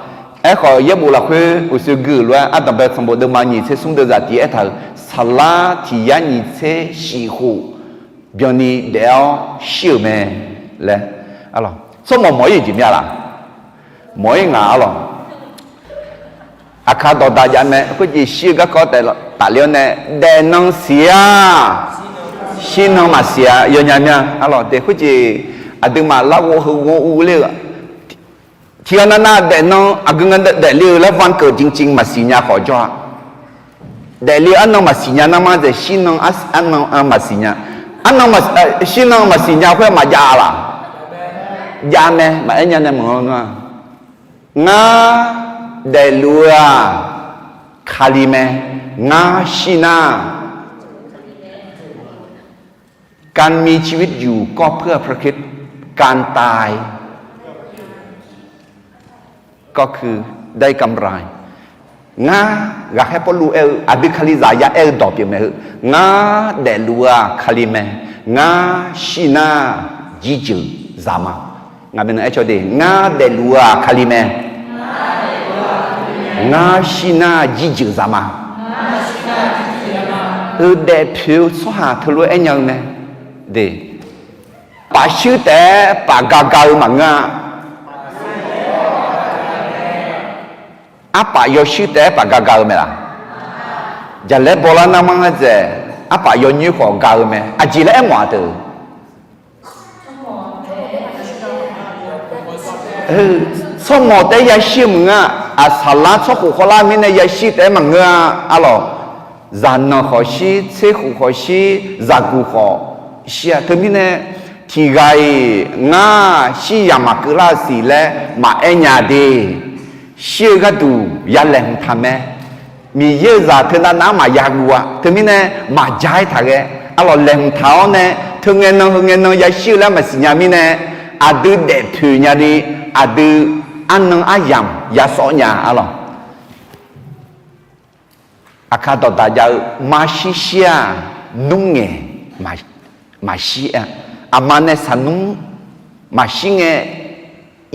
Aerkhawf, yaerbof lafkhoer uqshoe gui-euq lof-aer, ardanqbae sanqbof deuvma nyiq tser smr deuvzaq tiq aertaq-euq, saqlar tiq yar nyiq tser shif khof byanni daef-awr shir-euq mae laer. Tsawrmawq mawq-ir-euq jeq mya laq? Mawq-ir nga arlawq. Aqkaq dawqdaq jav mae, khoerjeq shir-eu garkawv taef tafler-awr nae, daefnan siq-a, shirnan maqsiq-a yawnya mya arlawq. Daef khoerjeq aqduimaf larghov heu ghov urler-eu, tiqghaq navnav daefnan aqgeu nga daefle-eu laer วันเกิดจริงๆ maqsiq nya khawf jawr-a. Daefle-eu arnan maqsiq nya nar ma dzaeq, shirnan arnan maqsiq nya. Arnan, shirnan maqsiq nya khoer maqjav laq? Jav mae, maqaer nya nae maqanr nar. Ngar daefluf-eu-aq Kali mae, ngar shir nar การมีชีวิตอยู่ก็เพื่อพระคริสต์ การตายก็คือได้กำไร Ngar, ghaqkhaer Pawrluv aer-eu aqdui Kalizaq ya aer-eu dawq pyeuf mae heu, ngar daefluf-eu-aq Kali mae, ngar shir nar jirjeuq zaq ma. Ngar daefluf-eu-aq Kali mae, ngar shir nar jirjeuq zaq ma. Heu daefpoeq-eu tsawrhaq teulof-aer aer nya-eu mae. De, paf shuir taef-aer paf ga ga-eu maqngeur-a. Arpaf yawshuir taef-aer paf ga ga-eu mae laq? Jaqlaer bawlar narmanr-aer dzaeq, arpaf yawnyoer khawf ga-eu mae. Aqjeq laer aermawf-a teu? Tsawrmawq taef-aer yashir-eu maqngeur-a. Aqsaqlar tsawrkhof khawvlar mirnae yashir taef-aer maqngeur-a arlawq. Zaqnanq khawf shir, tserkhof khawf shir, zaqguq khawf shir-a. Teumirnae tiqghaq-iq ngar shir yaq maqkeuv lar-eu siq laer maqaer nya de. Shir-eu gharduq ya laeqhmq taq mae. Miqyaer-euq zaq teunav nav-anr maqya guv-a. Teumirnae maqja-aer taq ghae. Arlawq laeqhmq taq-awr nae, teu ngae nan heu ngae nan yashir-eu laer maqsiq nya mirnae, aqdui daefpoeq nyani, aqdui arnan aryamq yasawr nya arlawq. Aqkar dawqdaq jav-eu marshir shir-aq, nmr ngaeq maqshir-a. Aqma nae saqnmr maqshir ngae,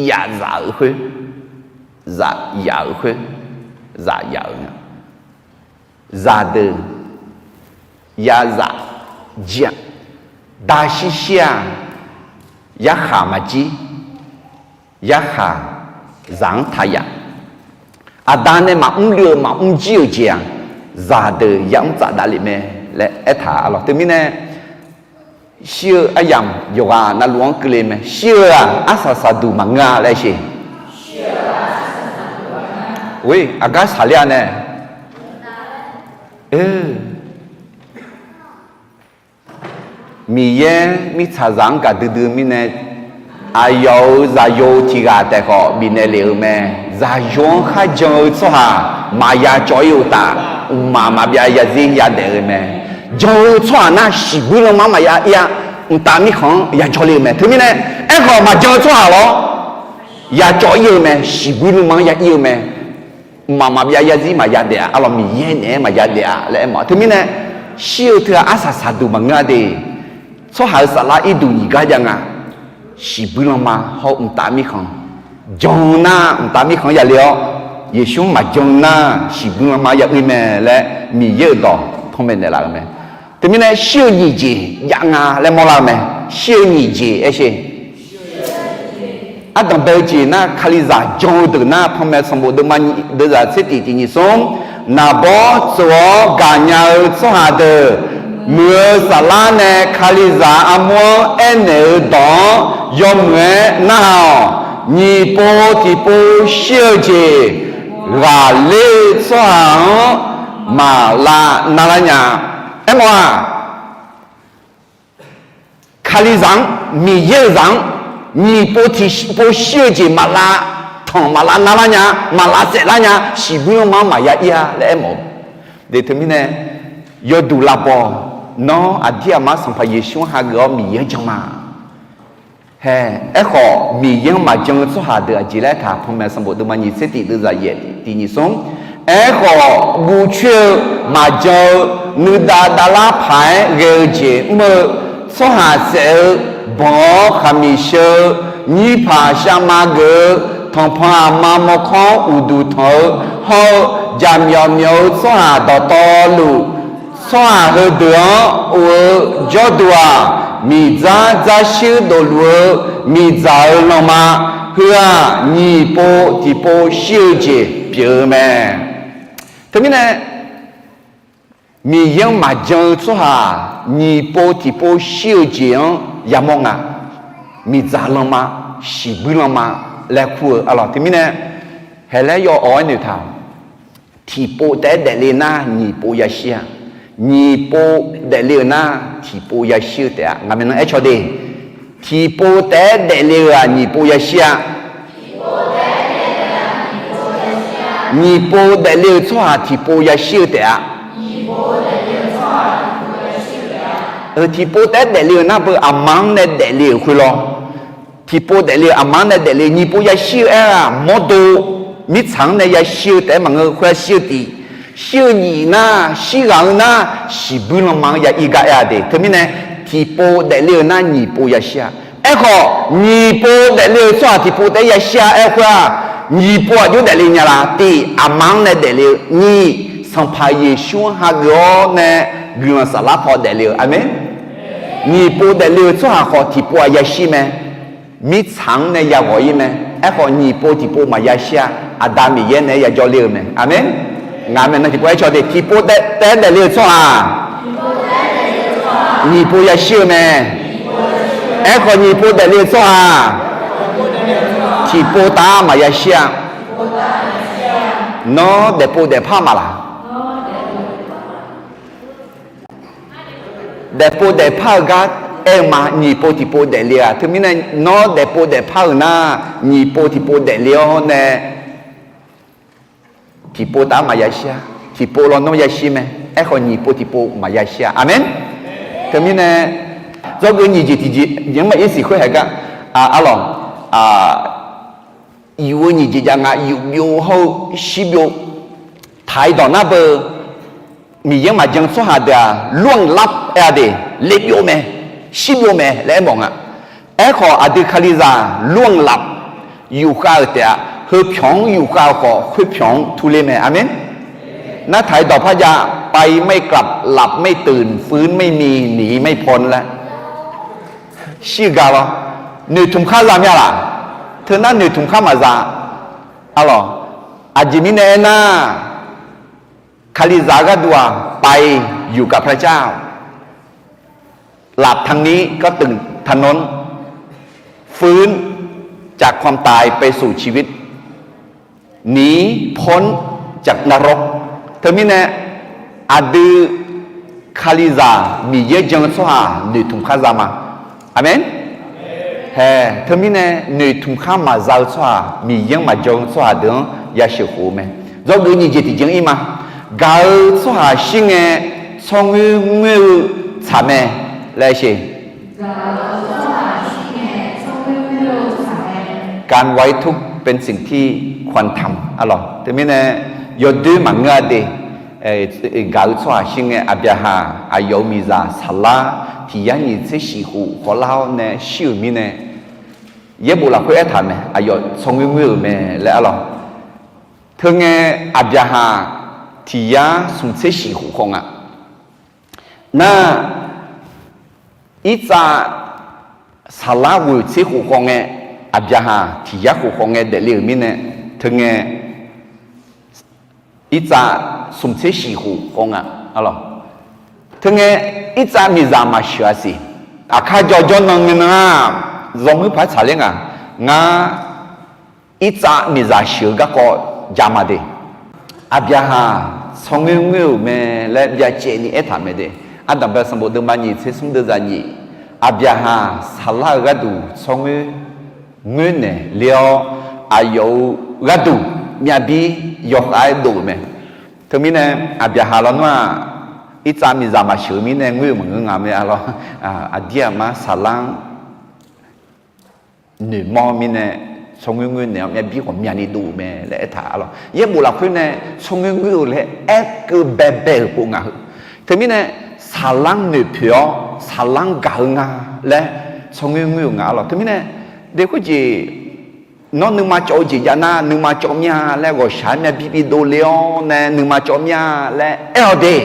yaf zaf-euq khoer, zaf yaf-euq khoer, zaf yaf-euq nga. Zaqdeuq ya zaf jir-a. Da shir shir-aq, yarkhaq maqjir. Yarkhaq zaq-anr taq yaf. Aqda nae maqmr luiv-eu maqmr jir-euq jeq-aq, zaqdeuq yamr tsaf davlef mae laer aertaq arlawq. Teumirnae shir-eu aryamq yawqghaq navluf-anr keuvle mae. Shir-eu-aq arsaq saqduq maqngeur-a laer sheq. Aqgar saqler-a nae. Miqyaer mirtsaqzaq-anr gaqdui dui-eu mirnae, aqyawf-euq zaqyo tiq ghaq taef khawf bifnaeq lef-eu mae. Zaqyo-anr kharjan-eu tsawrhaq maqya cawv-ir-eu uqtaf, mqmaq maqbyav yazir yadaef-eu mae. Jan-eu tsawrhaq nar shiqbuir lanma-anr maqya ir-a, mqtav mirkhanq-anr ya jawrle-eu mae. Teumirnae aerkhawf maqjan-eu tsawrhaq lawr, ya cawv-ir-eu mae, shiqbuir lanma-anr ya ir-eu mae. Mqmaq maqbyav yazir maqya daef-a, arlawq Miqyaer naeq-aer maqya daef-a laer aermawf-a. Teumirnae shir-eu teu-aq arsaq saqduq maqngeur-a de. Tsawrhaq-euq saflar irduq nyiq gar jav nga. Shiqbuir lanma hawr-eu mqtav mirkhanq jan nar, mqtav mirkhanq-anr yale-awr, Yeqsur-anr maqjan nar, shiqbuir lanma-anr ya ir mae laer Miqyaer-euq dawq panmaeq naeqlaf-eu mae. Teumirnae shir-eu nyiq jeq jav nga laer mawrlar-eu mae. Shir-eu nyiq jeq aer sher. Ardanqbae-eu jeq nar, Kalizaq jan-eu deuq nar, panmaeq sanqbof deuvma nyiq, deuvzaq tser tiq tiq nyiq smr, naqbawr tsof-awr gaqnya-eu tsawrhaq deuq, muiq-eu saflar nae Kalizaq armur-anr aernaeq-eu dawq-anr yawmuiq-aer narhaq-awq. Nyiq pov tiqpov shir-eu jeq ghaqler-eu tsawrhaq-anr maqlav narlar nya. Aermawf-aq, Kalizaq-anr, Miqyaer-euq zaq-anr, nyiq pov tiqpov shir-eu jeq maqlav tanq maqlav narlar nya, maqlav saeflar nya, shiqbuir lanma-anr maqya ir-a laer aermawf-eu. De teumirnae yawduq lavbaw Nawr aqdir aqmar Sanqpaq Yeqsur-anr hageuf-awr Miqyaer-anr jan ma. Hae, aerkhawf Miqyaer-anr maqjan-eu tsawrhaq deuq aqjeq laer taq, Panmaeq sanqbof deuvma nyiq tser tiq deuvzaq yaef tiq nyiq smr. Aerkhawf, guv coer-eu maqjan-eu nuidav davlar paq-aer ghae-eu jeq mr-eu tsawrhaq saef-eu banq-awr khaqmiq sheu-eu nyirpaq shavma geuf-eu tanqpanq aqma mawrkawr-anr uqduq tanq-eu hawr-eu jaqmyawf myawf-eu tsawrhaq dawqtawvluf, tsawrhaq heudeuq-anr of-eu jawrduq-aq, miqdzar dzarshuir dofluf-eu miqdzaq-eu lanma, heu-aq nyiq pov tiqpov shir-eu jeq pyeuf-eu mae. Teumirnae, Miqyaer-anr maqjan-eu tsawrhaq nyiq pov tiqpov shir-eu jeq-anr yamawr nga. Miqdzaq lanma, shiqbuir lanma laer kur-eu arlawq. Teumirnae, haeq laer yaw awq-aer noeqtaq, tiqpov taef-aer daefle nar nyiq pov yashir-a. Nyiq pov daefle-euq nar tiqpov yashir-eu taef-a. Ngaq maeqnan aer caw de. Tiqpov taef-aer daefle-eu-aq nyiq pov yashir-a. Nyiq pov daefle-eu tsawrhaq tiqpov yashir-eu taef-a. Tiqpov taef-aer daefle-eu nar beu aqma-anr nae daefle-euq khoerlawr. Tiqpov daefle-eu aqma-anr nae daefle nyiq pov yashir-eu aer-aq mawrdo mirtsaq-anr nae yashir-eu taef-aer maqngeur, khoer yashir-eu tiq. Shir-eu nyiq nar, shirghaq-eu nar, shiqbuir lanma-anr ya ir gar aer-a de. Teumirnae, tiqpov daefle-eu nar nyiq pov yashir-a. Aerkhawf, nyiq pov daefle-eu tsawrhaq tiqpov taef-aer yashir-a aer-eu khoer-aq, nyiq pov aqjox daefle nya la? Tiq, aqma-anr nae daefle-eu. Nyiq, Sanqpaq Yeqsur-anr hageuf-awr nae guiqlanq saflar paw daefle-eu. Aqmeq. Nyiq pov daefle-eu tsawrhaq khawf tiqpov-aq yashir mae. Mirtsaq-anr nae yaghawq ir mae. Aerkhawf nyiq pov tiqpov maqya shir-a. Aqda Miqyaer naeq-aer yajawr ler-eu mae. Aqmeq. Ngaq maeqnan tiqpov aer caw de, tiqpov taef-aer daefle-eu tsawrhaq nyiq pov yashir-eu mae. Aerkhawf nyiq pov daefle-eu tsawrhaq tiqpov taef-aer maqya shir-a. Nawr daefpov daefpar maqlaq? Daefpov daefpar-eu gar aer-eu ma. Nyiq pov tiqpov daefle-aq, teumirnae nawr daefpov daefpar-euq nar, nyiq pov tiqpov daefle-awr nae tiqpov taef-aer maqya shir-a. Tiqpov lawnmr yashir mae. Aerkhawf nyiq pov tiqpov maqya shir-a. Aqmeq. Teumirnae, dzawgeuf nyiq jeq tiqjeq jeq-anr maqir siq khoer haeq gar, arlawq, yuf-eu nyiq jeq jav nga. Yuf byov hawr-eu shir byov. Taq-iq dawq nar beu, Miqyaer-anr maqjan-eu tsawrhaq deuq-aq, ล่วงลับ aer-a de, le byov mae, shir byov mae laer aermawf nga. Aerkhawf aqdui Kalizaq ล่วงลับ yufkhav-euq taef-aq, heupyawq-anr yufkhav-eu khawf khoerpyawq-anr turler mae. Aqmeq. Nartaq-iq dawq par jav, ไปไม่กลับ หลับไม่ตื่น ฟื้นไม่มี หนีไม่พ้น laer shir-eu gar lawr. Noeqtmq khar za mya laq? Teunar noeqtmq khar maqza. Arlawq, aqjeq mirnae aernar, Kalizaq-eu gharduq-aq, ไปอยู่กับพระเจ้า หลับทางนี้ก็ตื่นทางโน้น ฟื้นจากความตายไปสู่ชีวิต หนีพ้นจากนรก Teumirnae aqdui Kalizaq Miqyaer jan-eu tsawrhaq noeqtmq khar za ma. Aqmeq. Hae, teumirnae noeqtmq khar maqza-eu tsawrhaq, Miqyaer-anr maqjan-eu tsawrhaq deuq-anr ya sheuqkhof-eu mae. Dzawgeuf nyiq jeq tiqjeq-anr ir ma. Gaq-eu tsawrhaq shir ngae, tsawrngoer ngoer-eu tsaq mae laer sheq. การไว้ทุกข์เป็นสิ่งที่ควรทำ arlawq. Teumirnae yawdoer maqngeur-a de. Gaq-eu tsawrhaq shir ngae, Aqbyaqhaq aqyawf-euq miqzaq Saqlar tiq yar nyiq tser shif khof khawvlar-awr nae shir-euq mirnae, yaerbof lafkhoer aertaq mae, aqyawf tsawrngoer ngoer-euq mae laer arlawq. Teungae Aqbyaqhaq tiq yar smq tser shif khof khawv nga. Nar, irtsav Saqlar ghoeq tser khof khawv ngae, Aqbyaqhaq tiq yar khof khawv ngae daefle-euq mirnae, teungae irtsav smq tser shif khof khawv nga. Teungae irtsav miqzaq maqsheuq-a siq. Aqkar jawr jawr nan ngae nan-aq, zawmuir paq-aer tsaqler nga. Ngar irtsav miqzaq sheuq-eu garkawv ja ma de. Aqbyaqhaq tsawrngoer ngoer-euq mae laer byacaevni aertaq mae de. Ardanqbae sanqbof deuvma nyiq tser smr deuvzaq nyiq, Aqbyaqhaq Saqlar-eu gharduq tsawrngoer ngoer naeq ler-awr, aqyawf-euq gharduq myavbir yawkhav-aer dov-euq mae. Teumirnae Aqbyaqhaq lawnmr-aq, Irtsav miqzaq maqsheuq-eu mirnae ngoer-euq maqngeur nga mae, arlawr. Aqdir aqmar saqlanr noeqmawr mirnae, tsawrngoer ngoer naeq-awr myavbir ghawqmyani dov-euq mae laer aertaq, arlawr. Yaerbof lafkhoer nae tsawrngoer ngoer-eu laer aerkeuv baebae-euq pov ngaq heu. Teumirnae, saqlanr noeqpoeq-awr saqlanr gaq-eu nga laer tsawrngoer ngoer-euq nga, arlawr. Teumirnae, de khoerjeq, nawr nuima cawv-eu jeq jav nar, nuima cawv mir-a laer ghawqshaq-aer myavbir bidov le-awr nae nuima cawv mir-a laer aer-awr de,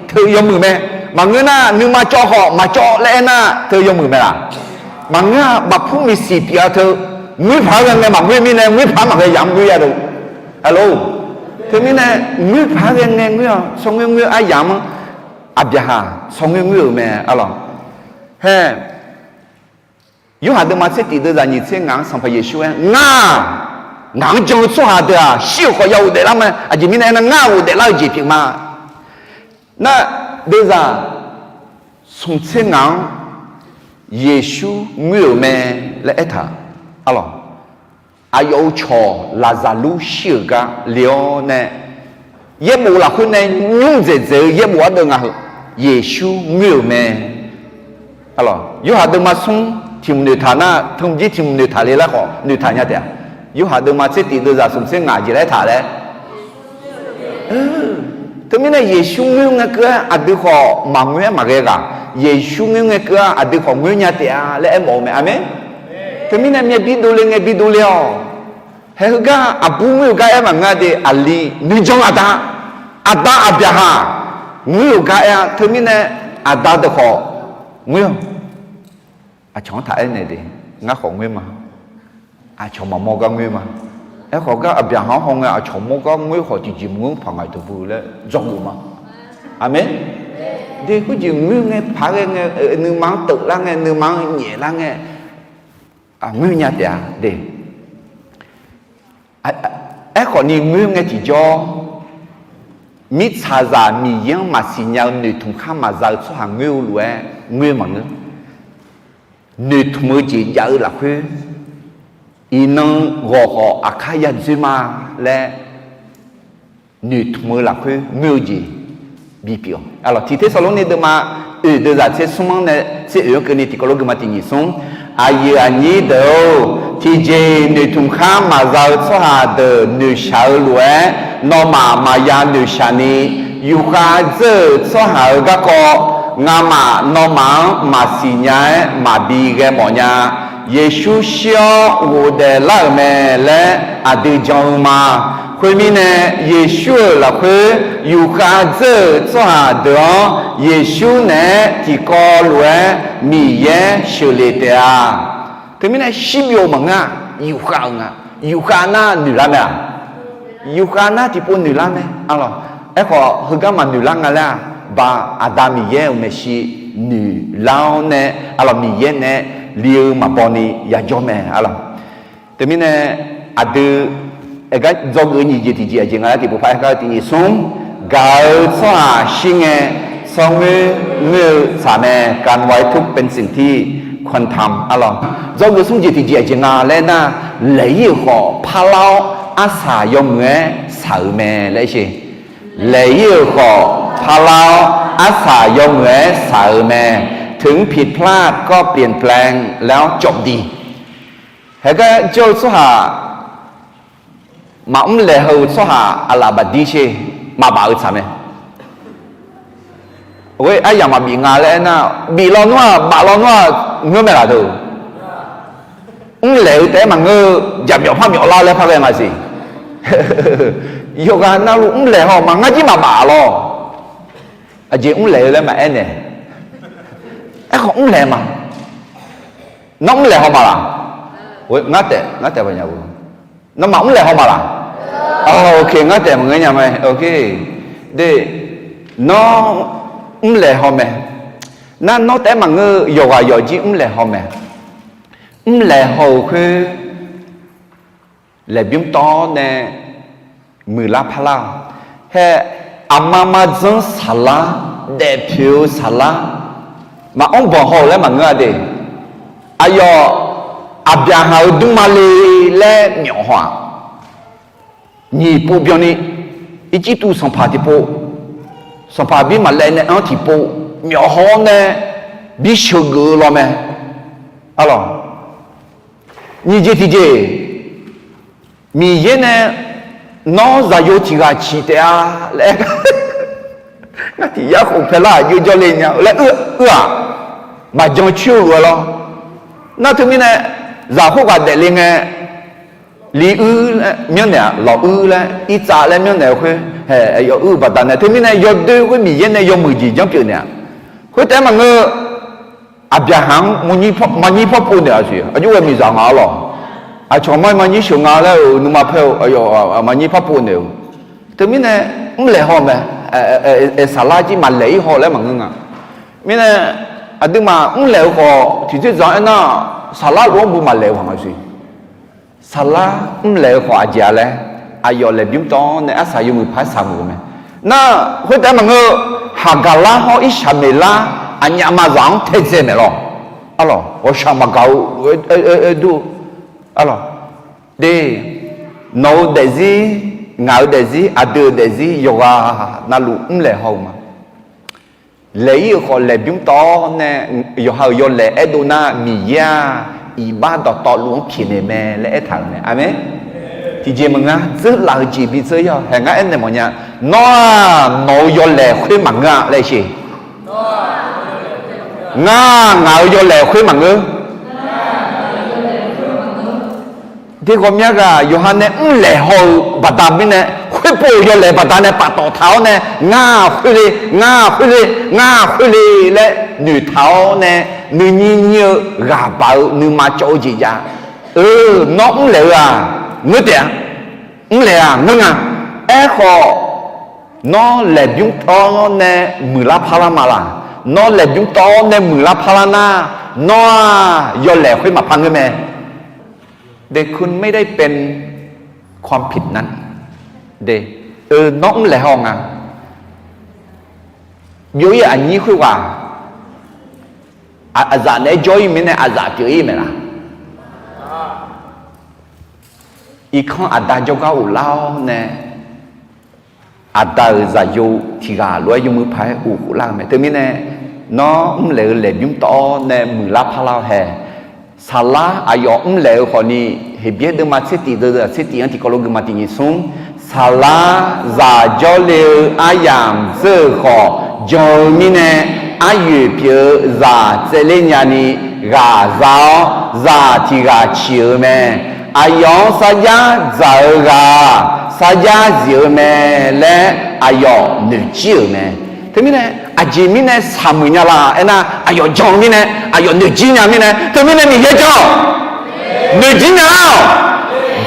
teu yawmuiq mae. Maqngeur nar, nuima cawv khawf maqcawv laer aer nar, teu yawmuiq mae laq? Maqngeur-a. Bafpur miqsiq pyeuf-a teu, ngoer paq-aer ghae ngae maqngoer mirnae, ngoer paq-aer maqghae yamq-anr ngoer ya dov. Arlawr, teumirnae, ngoer paq-aer ghae ngae ngoer-awq, tsawrngoer ngoer aryamq-anr. Aqbyaqhaq tsawrngoer ngoer-euq mae, arlawr. Hae, Yorhaq deuvma tser tif deuvzaq nyiq tser ngaq-anr Sanqpaq Yeqsur aer, Ngar, ngaq-anr jan-eu tsawrhaq deuq-aq shir-euq khawf ya ghofdaef lar mae. Aqjeq mirnae aernar, ngar ghofdaef lar-eu jeq pyeuf ma. Nar, deuvzaq smq tser ngaq-anr Yeqsur ngoer-euq mae laer aertaq, arlawr. Aqyawf-euq cawq Laqzaqlur shir-euq gar le-awr nae, yaerbof lafkhoer nae nymr dzaeqdzaeq-eu yaerbof ardeuv nga heu, Yeqsur ngoer-euq mae. Yorhaq deuvma smr tiq hmq noeqtaq nar, teu mqjir tiq hmq noeqtaq le lar khawf noeqtaq nya taef-a. Yorhaq deuvma tser tif deuvzaq smq tser ngaq jeq laer aertaq laer. Teumirnae Yeqsur ngoer ngae keuv-aer aqdui khawf maqngoer-aer maqghae ghaq. Yeqsur ngoer ngae keuv-aer aqdui khawf ngoer nya taef-a laer aermawf-eu mae. Aqmeq. Teumirnae myavbir dovle ngae bi dovle-awq. Hae heugar aqbur ngoer-euq gar aer maqngeur-a de, aqli nuijan aqda, aqda Aqbyaqhaq ngoer-euq gar aer-a. Teumirnae aqda deuq khawf ngoer-awq. Aqcawq-anr taq aernaeq de, ngar khawf ngoer ma. Aqcawq maqmawr gar ngoer ma. Aerkhawf gar Aqbyaqhaq-anr haw ngae aqcawq mawr gar ngoer khawf tiqjeq maqngeur paq ngaq-iq dawqbu laer dzawgeuf ma. Aqmeq. De khoerjeq ngoer ngae paq-aer ghae ngae, nuima-anr teuflar ngae, nuima-anr nyaeflar ngae, ngoer nya taef-a de. Aerkhawf ni ngoer ngae tiqjawr, mirtsaqzaq Miqyaer-anr maqsiq nya-eu noeqtmq khar maqza-eu tsawrhaq ngoer-eu lof-aer ngoer maqngeur. Noeqtmq-eu jeq jav-eu lafkhoer, iqnan ghawqkhawf aqkar ya dzoer ma laer noeqtmq-eu lafkhoer ngoer-eu jeq bipyeuf-awq. Tiq Tersaqlorni deuvma oeq deuvzaq tser smr-anr nae tser oeq-anr keuvni tiqkawv lof gui ma. Tiq nyiq smr, aqyuif aqnyir deuq-or, tiqjeq noeqtmq khar maqza-eu tsawrhaq deuq noeqshaq-eu lof-aer, nawmaf maqya noeqshaq ni, yufkhav dzeur-euq tsawrhaq-euq garkawv, ngamaf nawmaf-anr maqsiq nya-aer maqbi ghae mawf nya. Yeqsur shir-awr ghofdaef lar-euq mae laer aqdui jan-eu ma. Khoermirnae, Yeqsur-euq lafkhoer yufkhav dzeur-euq tsawrhaq deuq-anr, Yeqsur naeq-aer tiqkawv lof-aer Miqyaer sheuqlef taef-a. Teumirnae shirbyov maqngeur-a. Yufkhav-euq nga. Yufkhav nar noeqlar mae-aq? Yufkhav nar tiqpov noeqlar mae, arlawq. Aerkhawf heugar maqnoeqlar nga laer-aq, ba Aqda Miqyaer-euq maeqshi noeqlar-awr nae, arlawq, Miqyaer nae li-eu maqbaw ni yajawr mae, arlawq. Teumirnae aqdui aergar dzawgeuf-eu nyiq jeq tiqjeq aqjeq nga laer tiqpov par aergar-eu tiq nyiq smr, gaq-eu tsawrhaq shir ngae, tsawrngoer ngoer-eu tsaq mae, การไว้ทุกข์เป็นสิ่งที่ควรทำ arlawq. Dzawgeuf smr jeq tiqjeq aqjeq nga laer nar, laeq-ir-euq khawf parlar-awr arsaq yawmuiq-aer shaq-euq mae laer sher. Laeq-ir-euq khawf parlar-awr arsaq yawmuiq-aer shaq-euq mae. ถึงผิดพลาดก็เปลี่ยนแปลงแล้วจบดี laer-awr jawf di. Haegar jawr-eu tsawrhaq, maqmr laeq haw-eu tsawrhaq aqlaf bafdir sher, maqbaf-eu tsaq mae. Ghoer aryamq maqbif nga laer aernar, bif lawnmr-aq baf lawnmr-aq ngeur mae laf deuq. Mrlaeq-eu taef-aer maqngeur-eu, jaqmyawf par myawf lar laer par ghae nga siq. Yawqghaq navluf mrlaeq haw ma, ngar jir maqbaf lawr. Aqjeq mrlaeq-eu laer maqaer nae. Aerkhawf mrlaeq ma. Nawr mrlaeq haw ma laq? Ngar taef, ngar taef ba nya-eu. Nawmaf mrlaeq haw ma laq? Ok, ngar taef maqngeur nya ma. Ok. De, nawr mrlaeq haw mae. Nar nawr taef-aer maqngeur-eu, yawqghaq yawqjir mrlaeq haw mae. Mrlaeq haw-euq khoer laeqbymr tawv-awr nae muiqlar parlar-awq. Hae, aqma ma dzanr saqlar, daefpoeq-eu saqlar, maqanr banq haw-euq laer maqngeur-a de. Aqyawf, Aqbyaqhaq-euq dmrma le laer myawf haw-aq. Nyiq pov byanni, Irjirtuv sanqpaq tiqpov, Sanqpaq bir maqlaev nae anr tiqpov, myawf haw-awr nae bi sheuqgeuf-eu law mae. Arlawq, nyiq jeq tiqjeq, Miqyaer nae nawr zaqyo tiq ghaq ciq taef-a laer aer, ngar tiq yar khof paelar-aq jov jawrle nya laer uir-aq, maqjan coer-eu lof-aer lawr. Nar teumirnae, zaq khoerghaq daefle ngae, li uir laer myanrnaeq-aq, lawq uir laer irtsav laer myanrnaeq-eu khoer, haeq, aqyawf uir-eu baqdanae teumirnae yawdoer khoer Miqyaer nae yawmuiq jeq janrpyeuf naeq-aq, khoertaef-aer maqngeur. Aqbyaqhaq-anr maqnyir pawrpov naeq-a siq, aqjox ghae miqzaq nga-a lawq. Aqcawq mar maqnyir sheuq nga laer-euq nuima paer-eu, aqyawf maqnyir pawrpov naeq-eu. Teumirnae, mrlaeq haw mae, saqlar jir maqlaeq-ir haw laer maqngeur nga. Mirnae, aqduimaf mrlaeq-eu khawf tiqtser dzaq-anr aernar, saqlar lof-anr bu maqlaeq-eu haq nga siq. Saqlar mrlaeq-eu khawf aqjeq-a laer, aqyawf laeqbymr tawv-awr nae arsaq yawmuiq paq-aer saqmuiq-eu mae. Nar, khoertaef-aer maqngeur, Haqgaqlar hawr Irsaqmeqlar aqnyaf maqzaq-anr taedzae maeq lawq. Arlawq, ghawqshaq maqgaq-eu lof-aer dur-eu. Arlawq, de, nawq-eu daefzir, ngaq-euq daefzir, aqdui-euq daefzir yawqghaq navluf mrlaeq haw-eu ma. Laeq-ir-euq khawf laeqbymr tawv-awr nae, yawqha-euq yawlaeq aerdov nar, Miqyaer-aq, iqbax dawqtawvluf-anr pyaeqnaeq mae laer aertaq-euq mae. Aqmeq. Tiqjeq maqnga, dzeurlaf-eu jeq bi dzeur-ir-awq. Haeq, ngar aernaeq mawfnya. Nawr-aq, nawq-eu yawlaeq khoer maqngeur-a laer sher. Ngar, ngaq-euq yawlaeq khoer maqngeur. Teghawqmya ghaq yawqha nae mrlaeq haw-eu baqda mirnae, khoerpov-euq yawlaeq baqdanae paftawf taq-awr nae, ngar khoer le, ngar khoer le, ngar khoer le laer noeqtaq-awr nae, nuinyir nyir-eu ghaq baq-eu nuima cawv-eu jeq jav. Eu, nawr mrlaeq-eu-aq, ngeur taef-a. Mrlaeq-aq ngeur nga. Aerkhawf, nawr laeqbymr tawv-awr nae muiqlar parlar ma laq? Nawr laeqbymr tawv-awr nae muiqlar parlar nar, nawr-aq yawlaeq khoer maqpar ngeur mae. แต่คุณไม่ได้เป็นความผิดนั้น de, eu, nawr mrlaeq haw nga. Byov-ir aqnyir khoerghaq, aqzaf naeq-aer jawr-ir mirnae aqzaf pyeuf-ir mae laq? Irkanr aqda jawrgar ghoflar-awr nae, aqda-euq zaqyo tiq ghaq lof-aer yawmuiq paq-aer uqkhof lar-eu mae. Teumirnae, nawr mrlaeq-eu laeqbymr tawv-awr nae muiqlar parlar-awr hae. Saqlar aqyawf mrlaeq-eu khawfni, Heqbyaer deuvma tser tif deuv tser tif-anr tiqkawv lof guiqma tiq nyiq smr. Saqlar zaq jawrle-eu aryamq dzeur-euq khawf jan-eu mirnae, aryoeq pyeuf-eu zaq tsaevler nyani ghaq za-awr, zaq tiq ghaq ciq-eu mae. Aqyawf-anr sarjax dzaq-eu ghaq sarjax zif-eu mae laer aqyawf noeqjir-euq mae. Teumirnae, aqjeq mirnae saqmuiq nya laf aernar, aqyawf jan-eu mirnae, aqyawf noeqjir nya mirnae, teumirnae Miqyaer jan-awq. Noeqjir nya-awq.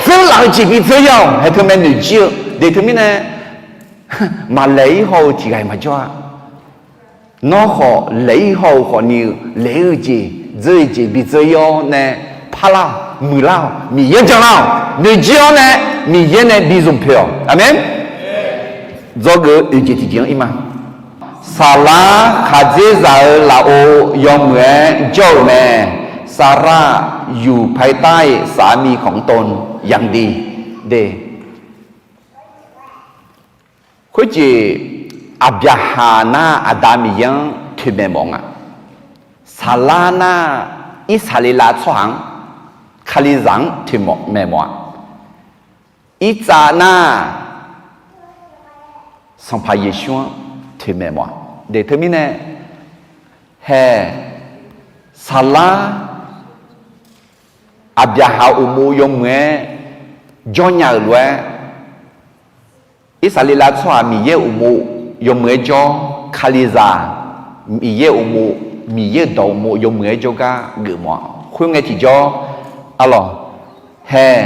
Dzeurlaf-eu jeq bi dzeur-ir-awq. Haeq teumae noeqjir-eu de teumirnae, maqlaeq-ir haw-eu tiq ghaq-iq maqjawr-a. Nawr khawf laeq-ir haw-eu khawfni-eu laeq-ir-eu jeq, dzeur-eu jeq bi dzeur-ir-awr nae, parlar-awq, muiqlar-awq, Miqyaer janlar-awq. Noeqjir-awr nae, Miqyaer nae bi zmq poeq-awq. Aqmeq. Dzawgeuf-eu oeq jeq tiqjeq-anr ir ma. Saqlar khaqdzerzaq-euq lafov yawmuiq-aer jawr-euq mae. Saqlar yuqpae tar-iq saqmiq khanqmr tov yamq di de. Khoerjeq, Aqbyaqhaq nar Aqda Miqyaer-anr toeqmaeq mawf nga. Saqlar nar Irsaqleqlav tsawrhaq-anr, Kalizaq-anr toeqmaeq mawf-a. Irtsav nar Sanqpaq Yeqsur-anr toeqmaeq mawf-a. De teumirnae, hae, saqlar Aqbyaqhaq uqmov yawmuiq-aer jawr nya-euq lof-aer, Irsaqleqlav tsawrhaq Miqyaer uqmov yawmuiq-aer jawr, Kalizaq Miqyaer uqmov, Miqyaer-euq dawq uqmov yawmuiq-aer jawrgar geufmawf-a. Khoerngae tiqjawr, arlawq, hae,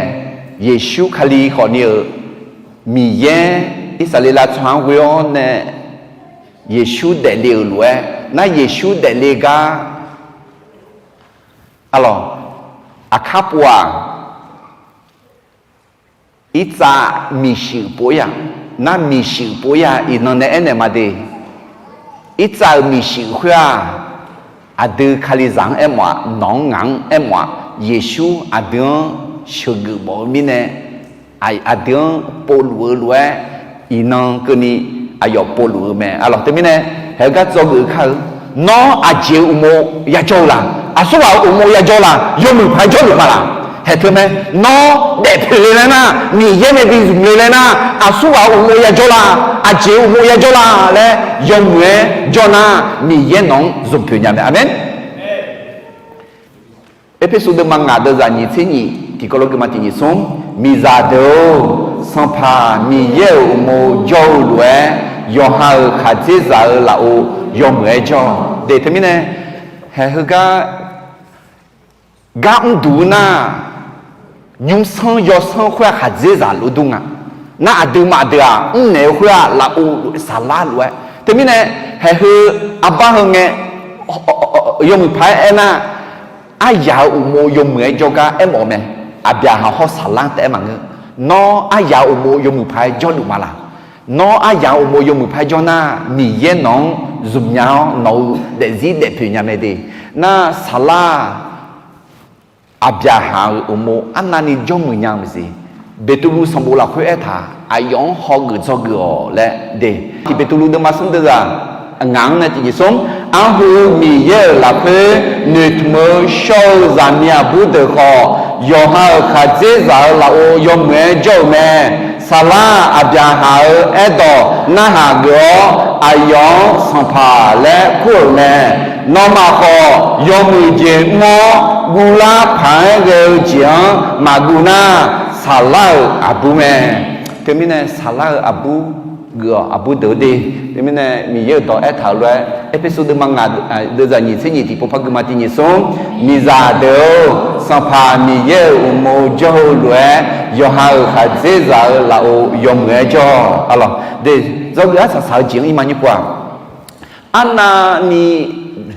Yeqsur Kali khawfni-euq Miqyaer Irsaqleqlav tsawrhaq-anr ghoe-awr nae Yeqsur daefle-euq lof-aer nar, Yeqsur daefle gar, arlawq, aqkar pov-aq, Irtsav miqshuif pov-ir-aq, nar miqshuif pov-ir-aq, iqnan nae aernaeq ma de. Irtsav-euq miqshuif khoer-aq, aqdui Kalizaq-anr aermawf-aq, nawq-anr ngaq-anr aermawf-aq, Yeqsur aqdui-anr sheuqgeuf mawf-eu mirnae, aqdui-anr povluf-eu lof-aer, iqnan keuvni aqyawf povluf-eu mae. Arlawq, teumirnae haeq-eu gar dzawgeuf-eu kar-eu, nawr aqjeq-euq uqmov yajawr-eu la? Aqsurghaq-euq uqmov yajawr la? Yawmuiq paq-aer jawrluf ma laq? Haeq teu mae. Nawr daefpoeq le laer nar, Miqyaer nae bi zmq le laer nar, aqsurghaq-euq uqmov yajawr la? Aqjeq-euq uqmov yajawr la laer yawmuiq-aer jawr nar, Miqyaer nawq-anr zmq poeq nya mae. Aqmeq. Erpersu deuvma ngaq deuvzaq nyiq tser nyiq tiqkawv lof guima tiq nyiq smr, miqzaq deuq-or, Sanqpaq Miqyaer-euq uqmov jawr-eu lof-aer, yawqha-euq khaqdzerzaq-eu lafov yawmuiq-aer jawr-awq. De teumirnae, haeq heugar gar mrduq nar, nymrsanr yawsanr khoer-aq khaqdzerzaq lof dur nga. Nar aqduimaf deuq-aq mrnaeq-eu khoer-aq lafov lof-aer saqlar lof-aer. Teumirnae, haeq heu arbar heu ngae, yawmuiq paq-aer aernar, aryaq-euq uqmov yawmuiq-aer jawrgar aermawf-eu mae. Aqbyaqhaq hawr saqlar-anr taef-aer maqngeur. Nawr aryaq-euq uqmov yawmuiq paq-aer jawrluf ma laq? Nawr aryaq-euq uqmov yawmuiq paq-aer jawr nar, Miqyaer nawq-anr zmqnya-awr nawq-euq daefzir daefpoeq nya mae de. Nar saqlar-aq, Aqbyaqhaq-euq uqmov arnavni jawrmuiq nya-eu maqsiq. Beqtuvluv sanqbof lafkhoer aertaq, aqyawf-anr hawgeuf dzawgeuf-awq laer de. Tiq Beqtuvluv deuvma smr deuvzaq ngaq-anr nae tiq nyiq smr, arhu Miqyaer-euq lafkhoer noeqtmq-eu shawr-eu zaqmiq aqbur deuq khawf, yawqha-euq khaqdzerzaq-eu lafov yawmuiq-aer jawr-euq mae. Saqlar-aq, Aqbyaqhaq-euq aerdawq narhaq geuf-awr, aqyawf-anr Sanqpaq laer kur-euq mae. Nawmaf khawf, yawmuiq jeq mr-awr guvlar paq-aer ghae-eu jeq-anr maqguv nar, saqlar-euq aqbur mae. Teumirnae saqlar-eu aqbur geuf-awq, aqbur deuq-eu de. Teumirnae Miqyaer-euq dawq aertaq-euq lof-aer, Erpersu deuvma ngaq deuvzaq nyiq tser nyiq tiqpov par guima tiq nyiq smr, miqzaq deuq-or, Sanqpaq Miqyaer-euq uqmov jawr-eu lof-aer, yawqha-euq khaqdzerzaq-eu lafov yawmuiq-aer jawr-awq. Arlawq de, dzawgeuf arsaq saq-eu jeq-anr irma nymr pov-aq, arnavni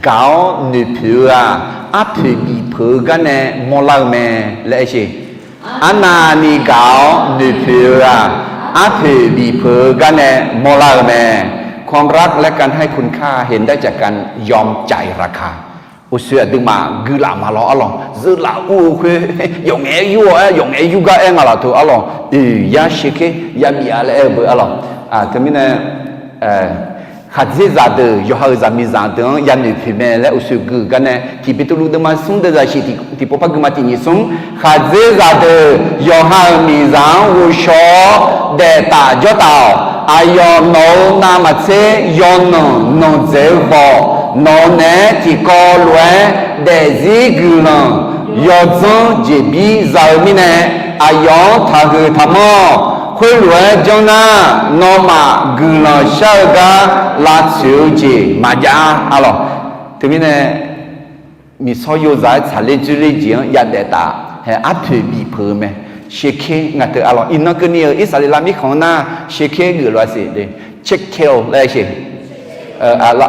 gaq-awr noeqpoeq-eu-aq, arpoeq bifpeuq-eu gar nae mawrlar-eu mae laer aer sher. Arnavni gaq-awr noeqpoeq-eu-aq, arpoeq bifpeuq-eu gar nae mawrlar-eu mae. ความรักและการให้คุณค่า เห็นได้จากการยอมจ่ายราคา uqshoe aqduimaf guilaf ma lawr arlawq. Zeurlaf ur-eu khoer yawf ngaef-aer yur-awr aer, yawf ngaef-aer yur gar aer nga laf teu arlawq. Oeq yar shekher yabif-a laer aer-eu beu arlawq. Teumirnae khaqdzerzaq deuq yawqha-euq zaqmiqzaq deuq-anr yanoeq poeq mae laer uqshoe gui-euq gar nae, tiq Beqtuvluv deuvma smr deuvzaq shiq tiqpov par guima tiq nyiq smr, khaqdzerzaq deuq yawqha-euq miqzaq-anr ghovshaw-awr daeftaf jawrtaf-awq. Aqyawf nawq-euq navmaqtser yawnanq nanqdzaeq-eu khawf, nawq-eu naeq-aer tiqkawv lof-aer daefzir guiqlanq yawdzanr jeqbir za-eu mirnae, aqyawf-anr taqhuiq taqmanr-awq. Khoerlof-aer janr nar, nawmaf guiqlanq shar-eu gar lavtsoeq-eu jeq maqjav-a arlawq. Teumirnae miqsawr yozaq-aer tsaqler dzoerler jeq-anr yadaef taf-a. Hae arpoeq bifpeuq-eu mae. Shekher nga teu arlawq. Iqnan keuvni-euq Irsaqleqlav mirkhanq-anr nar, shekher geuf lof-aer siq de. Tserkeu laer sher.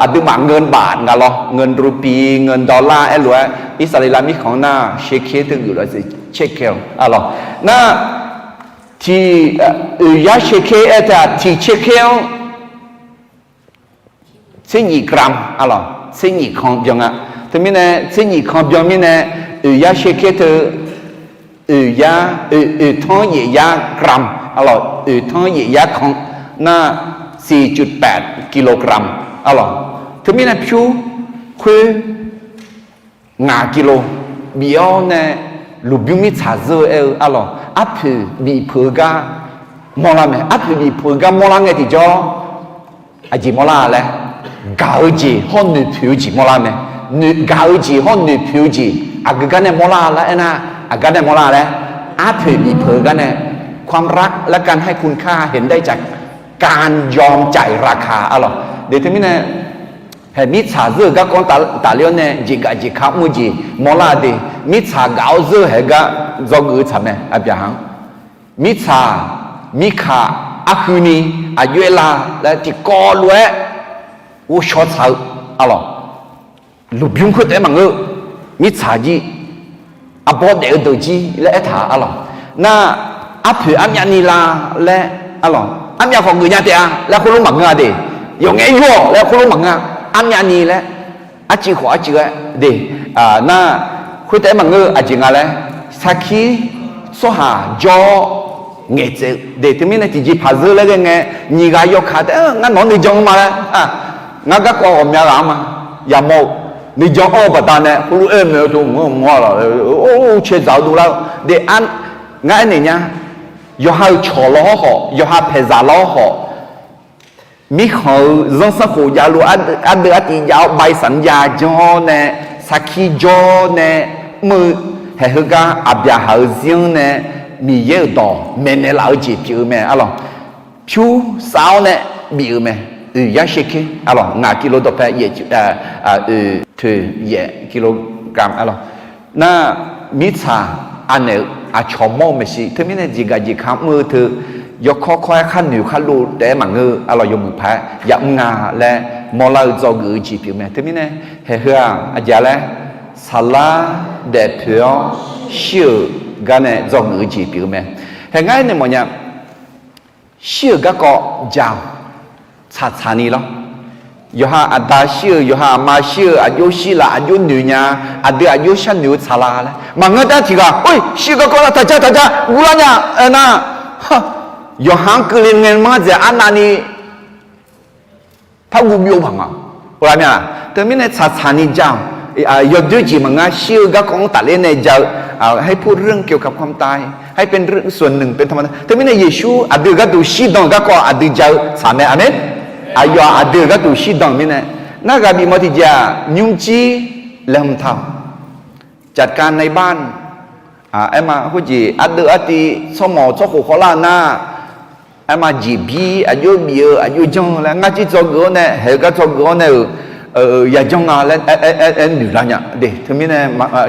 Aqduimaf เงินบาท nga lawr, เงินรูปี, เงินดอลลาร์ aerlof-aer, Irsaqleqlav mirkhanq-anr nar shekher teu geuf lof-aer siq, tserkeu arlawq. Nar tiq, oeq yar shekher aer teu-aq, tiq tserkher-anr tser nyiq gram arlawq, tser nyiq kan byan nga. Teumirnae tser nyiq kan byan mirnae, oeq yar shekher teu, oeq yar, oeq tanr yaef yar gram arlawq, oeq tanr yaef yar kan nar, สี่จุดแปด กิโลกรัม arlawq. Teumirnae pyur khoer ngaq kilo bif-awr nae, lmqbymr mirtsaq zeur-eu aer-eu arlawq, arpoeq bifpeuq-eu gar mawrlar mae. Arpoeq bifpeuq-eu gar mawrlar ngae tiqjawr, aqjeq mawrlar-a laer, gaq-eu jeq hawr noeqpoeq-eu jeq mawrlar mae. Gaq-eu jeq hawr noeqpoeq-eu jeq aqgeu gar nae mawrlar lar aernar, aqgar nae mawrlar laer, arpoeq bifpeuq-eu gar nae, ความรักและการให้คุณค่า เห็นได้จากการยอมจ่ายราคา arlawq. De teumirnae, hae mirtsaq zeur-euq garkawv tafler-awr nae jeqgaf jeqka mr-eu jeq mawrlar-a de. Mirtsaq gaq-awr zeur-eu haeq gar dzawgeuf-eu tsaq mae, aqbyaqhaq-anr. Mirtsaq, mirkaq, arhuini, aqjox-aer la laer tiqkawv lof-aer ghovshaw tsaq-eu arlawq. Lmqbymr khoertaef-aer maqngeur, mirtsaq jir, arbawr daef-eu deuq jir laer aertaq arlawq. Nar, arpoeq armyavni la laer arlawq, armyav khawf geufnya taef-a laer khoerlof maqngeur-a de. Yawf ngaef-aer yur-awq laer khoerlof maqngeur-a. Armyavni laer, arciv khawf arciv-aer de. Nar, khoertaef-aer maqngeur, aqjeq nga laer, sarkir tsawrhaq jawr-awr ngaeqtsaev-eu de. Teumirnae tiqjeqpaq zeur laer ghae ngae, nyiq ghaq yawkaq taef-aer ngar nawq-anr nuijan-eu ma laer, ngar garkawv ghawqmya ghaq-anr ma yamawr-eu nuijan anr-eu baqdanae heulof aer-eu mae-eu teu mq-anr mq-a laq, caedzaq-eu dovlar-eu de. Ngar aernaeq nya, yawqha-euq cawq lawr hawr khawf, yawqha paeqzaq lawr hawr khawf, mirkhanq-euq zanrsanrkhof javluf ardeuv artiv jav-awr, baisanq jav janr-awr nae, sarkir jawr nae, mr-eu haeq heugar Aqbyaqhaq-euq zir-anr nae Miqyaer-euq dawq maeqnaeq laf-eu jeq pyeuf-eu mae arlawq. Pyur sav-awr nae bif-euq mae. Oeq yar shaer ker arlawq, ngaq kilo dawqpae yaef, oeq toeq yaef kilo gam arlawq. Nar, mirtsaq anaeq-eu aqcawq mawr-eu maeqshi. Teumirnae jeqgaq jeqka mr-eu teu, yawkawr kawr-aer khar noeq khar lov taef-aer maqngeur-eu arlawq, yawmuiq paq-aer yamr nga laer mawrlar-eu dzawgeuf-eu jeq pyeuf mae. Teumirnae haeq heu-aq aqjeq laer, saqlar daefpoeq-awr shir-euq gar nae dzawgeuf-eu jeq pyeuf-eu mae. Haeq ngar aernaeq mawfnya, shir-euq garkawv ja-awq. Tsaqtsaq ni lawr. Yawqha aqda shir-euq, yawqha aqma shir-euq, aqjox shir laf, aqjox noeq nya, aqdui aqjox sharnoeq-eu tsaqlar laer maqngeur dar tiq ghaq, or, shir-eu garkawv nar taqja taqja guvlar nya aernar, yawqha-anr keuvle ngae mar dzaeq arnavni par guv byov paq nga. Teumirnae tsaqtsaq ni ja-awq. Yawdoer jeq maqngar, shir-eu garkawv-anr tafler nae ja-eu, ให้ผู้เรื่องเกี่ยวกับความตาย ให้เป็นส่วนหนึ่ง เป็นธรรมดา. Teumirnae Yeqsur aqdui-euq gharduq shirdan-euq garkawv aqdui ja-eu tsaq mae. Aqmeq. Aqyawf aqdui-euq gharduq shirdan mirnae, nar ghaq bifmawf tiqjeq-aq, nymrjir laeqhmq taq-awq. จัดการในบ้าน aerma khoerjeq ardeuv artiv tsawrmawq tsawrkhof khawvlar nar, aerma jeqbir aqjox bif-eu aqjox janr-eu laer ngar jir dzawgeuf-awr nae, haeq-eu gar dzawgeuf-awr nae-euq yajanr nga laer aer noeq lar nya de. Teumirnae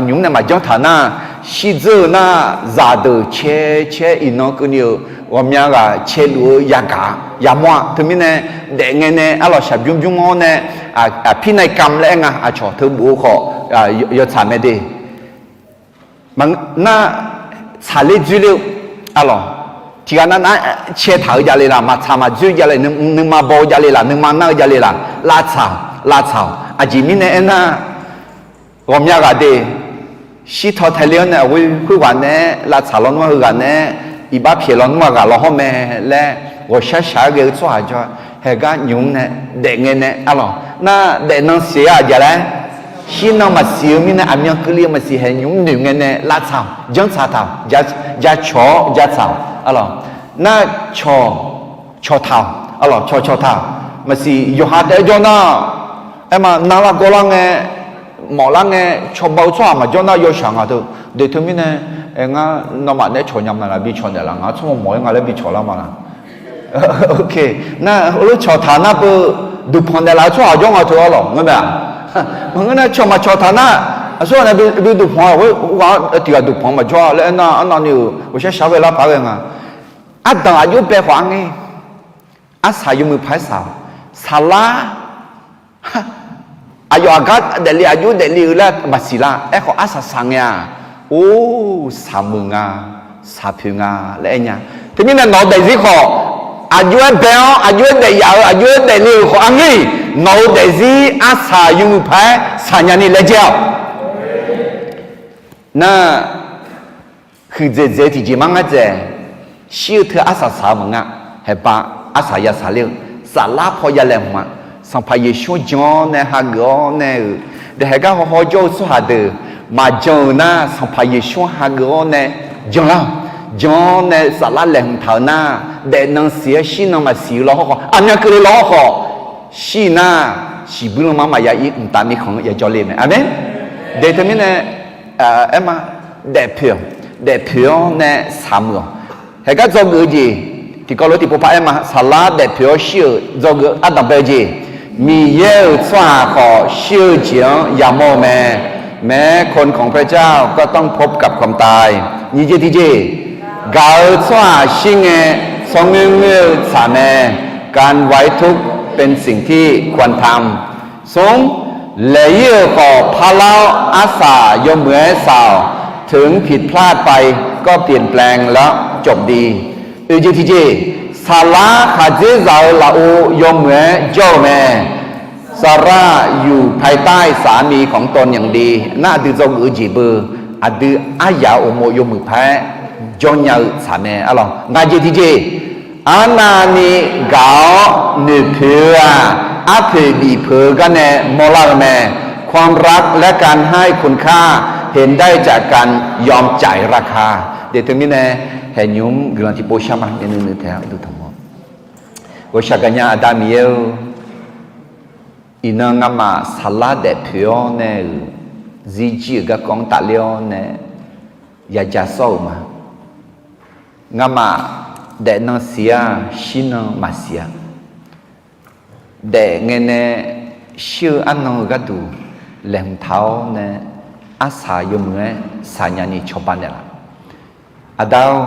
nymq-mr nae maqjanr taq nar, shirdzeur-eu nar, zaqdeuq cae cae iqnan keuvni-euq ghawqmya ghaq caeluf-eu yagaq yamawr-a. Teumirnae daefngae nae arlawq shaqbymr bymr-awr nae, aqpir nav-i kam laer aer nga, aqcawq teu bof-eu khawf yawtsaq mae de. Nar, tsaqler dzoerler-eu arlawq, tiqghaq nav nar caetaq-eu javle laq, maqtsaq maqdzoer javle, nuima baw-eu javle laq, nuima nar-eu javle laq, lavtsaq-awq, lavtsaq-awq. Aqjeq mirnae aernar, ghawqmya ghaq de, shirtaw taeler-awr nae aqghoer khoerghaq naeq-aer lavtsaq lawnmr-a heughaq naeq-aer, iqbax pyaeq lawnmr-a ghaq law hawr mae laer ghawqshaq shaq-aer ghae-eu tsawrhaq jawr-a. Haeq gar nymq-mr nae daefngae nae arlawq, nar daefnan siq-a aqjeq laer, shirnan maqsiq-eu mirnae aqmyan keuvle-eu maqsiq, haeq nymq-mr noeq ngae nae lavtsaq-awq, janrtsaq taq-awq, jacawq-awr jacaq-awq arlawq. Nar cawq cawqtaq-awq arlawq, cawq cawqtaq-awq. Maqsiq yawqha taef-aer jawr nar, aerma navlar gawrlar ngae, mawflar ngae, cawba-eu tsawrhaq maqjawr nar yawshaq nga teu. De teumirnae, ngar nawmaf naeq-aer cawq nya ma laq, bi cawq naeqlaf, ngar tsawrmawq mawf-aer nga laer bi cawqlar ma laq. Nar heulof cawqtaq nar beu, duqpanq naeqlaf-eu tsawrhaq jawr nga teu arlawq, ngeur mae-aq. Maqngeur nar cawq maqcawqtaq nar, aqsur ghaq nae bi duqpanq-a, ghaq tiq ghaq duqpanq maqjawr-a laer aernar, arnavni-euq ghawqshaq shaq-aer ghae lar paq-aer ghae nga. Ardanq aqjox bae khawf arngae, arsaq yawmuiq paq-aer saq-awq. Saqlar, aqyawf aqgar daefle aqjox daefle-eu laer maqsiq lar. Aerkhawf arsaq saq ngae-aq, or, saqmuiq nga, saqpoeq nga laer aer nya. Teumirnae nawq-eu daefzir khawf, aqjox-aer bae-awr aqjox-aer daef yaf-euq aqjox-aer daefle-euq khawf arngae, nawq-eu daefzir arsaq yawmuiq paq-aer saqnya ni laejae-awq. Nar, huiqdzaeq dzaeq-eu tiqjeq mar ngar dzaeq. Shir-eu teu arsaq saq-eu maqnga. Haeqpav arsaq ya saqler-eu, saflar paw ya laeqhmq ma. Sanqpaq Yeqsur-anr jan-awr nae hageuf-awr nae-euq, daeqhaeq gar hawhaw jawr-eu tsawrhaq deuq maqjan-euq nar, Sanqpaq Yeqsur-anr hageuf-awr nae janlar-awq. Jan-awr nae saflar laeqhmq taq-euq nar, daefnan siq-aer shirnan maqsiq-eu law hawrkhawf, aqmyan keuvle law hawrkhawf, shir nar, siqbuir lanma maqya ir mqtav mirkhanq-anr yajawr le mae. Aqmeq. De teumirnae, aerma, daefpoeq-awq, daefpoeq-awr nae saqmuiq-awq. Haeq gar dzawgeuf-eu jeq, tiqkawv lof tiqpov par aerma, saqlar daefpoeq-awr shir-euq dzawgeuf ardanq bae-eu jeq, Miqyaer-euq tsawrhaq khawf shir-eu jeq-anr yamawr-eu mae. แม้คนของพระเจ้าก็ต้องพบกับความตาย Nyiq jeq tiqjeq, gaq-eu tsawrhaq shir ngae, tsawrngoer ngoer-eu tsaq mae. การไว้ทุกข์เป็นสิ่งที่ควรทำ Smr, laeq ir-euq khawf parlar-awr arsaq yawmuiq-aer saq-awq. ถึงผิดพลาดไปก็เปลี่ยนแปลงแล้วจบดี Oeq jeq tiqjeq, saqlar khaqdzerzaq-eu lafov yawmuiq-aer jawr-eu mae. สำหรับอยู่ภายใต้สามีของตนอย่างดี Nar aqdui dzawgeuf-eu jeq beu, aqdui aryaq-euq uqmov yawmuiq paq-aer jawr nya-eu tsaq mae. Arlawq, ngaq jeq tiqjeq, arnavni gaq-awr noeqpoeq-eu-aq, arpoeq bifpeuq-eu gar nae mawrlar-eu mae. ความรักและการให้คุณค่า เห็นได้จากการยอมจ่ายราคา Deuq teumirnae, haeqnymr guiqlanq tiqpov shar ma, nuinui taeq-a uqduq tanq-awr. Ghawqshaq gaqnya Aqda Miqyaer-eu, iqnan ngamaf saflar daefpoeq-awr nae-euq zirjir-euq garkawv-anr tafler-awr nae yaja sawr-euq ma. Ngamaf daefnan siq-a, shirnan maqsiq-a. Daef ngae nae shir-eu arnan-eu gharduq laeqhmq taq-awr nae arsaq yawmuiq-aer saqnya ni cawba naeqlaf. Aqda-or,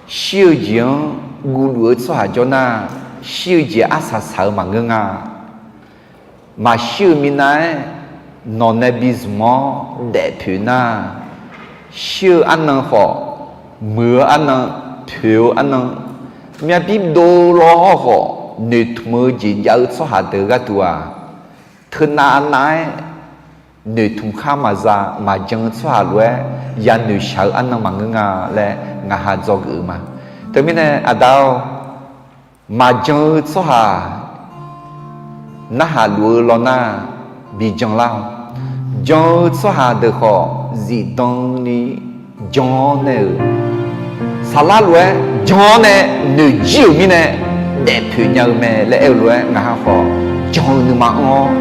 shir-eu jeq-anr guvluf-eu tsawrhaq jawr nar, shir-eu jeq arsaq saq-eu maqngeur nga. Maqshir-eu minav-aer nawq nae bizmq-awr daefpoeq nar, shir-eu arnan khawf, muiq-eu arnan, poeq-eu arnan, myavbir dovlawr hawrkhawf noeqtmq-eu jeq jav-eu tsawrhaq deuq gharduq-aq, teunav nav-aer noeqtmq khar maqza maqjan-eu tsawrhaq lof-aer yanoeq shaq-eu arnan maqngeur nga laer ngaq ha dzawgeuf-eu ma. Teumirnae Aqda-or, maqjan-eu tsawrhaq narhaq luf-eu lawnar, bi janlar-awq. Jan-eu tsawrhaq deuq khawf zifdan ni jan-awr nae-euq, saflar lof-aer jan-awr nae noeqjir-euq mirnae daefpoeq nya-eu mae laer aer-eu lof-aer ngaq ha khawf jan-eu nuima anr-awr,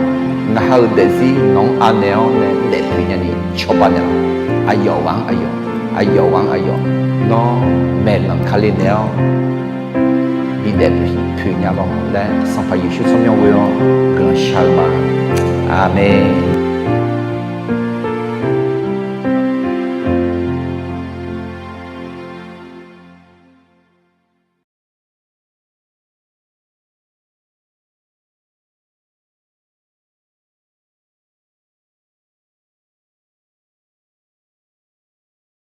ngaq ha-euq daefzir nawq-anr anaeq-awr nae daefpoeq nya ni cawba naeqlaf. Aqyawf ghaq-anr aqyawf, aqyawf ghaq-anr aqyawf, nawr maeqlanq Kali naeq-awr bidaef poeq nya lawq laer Sanqpaq Yeqsur tsawrmyanr ghoe-awr guiqlanq shar-eu ma. Aqmeq.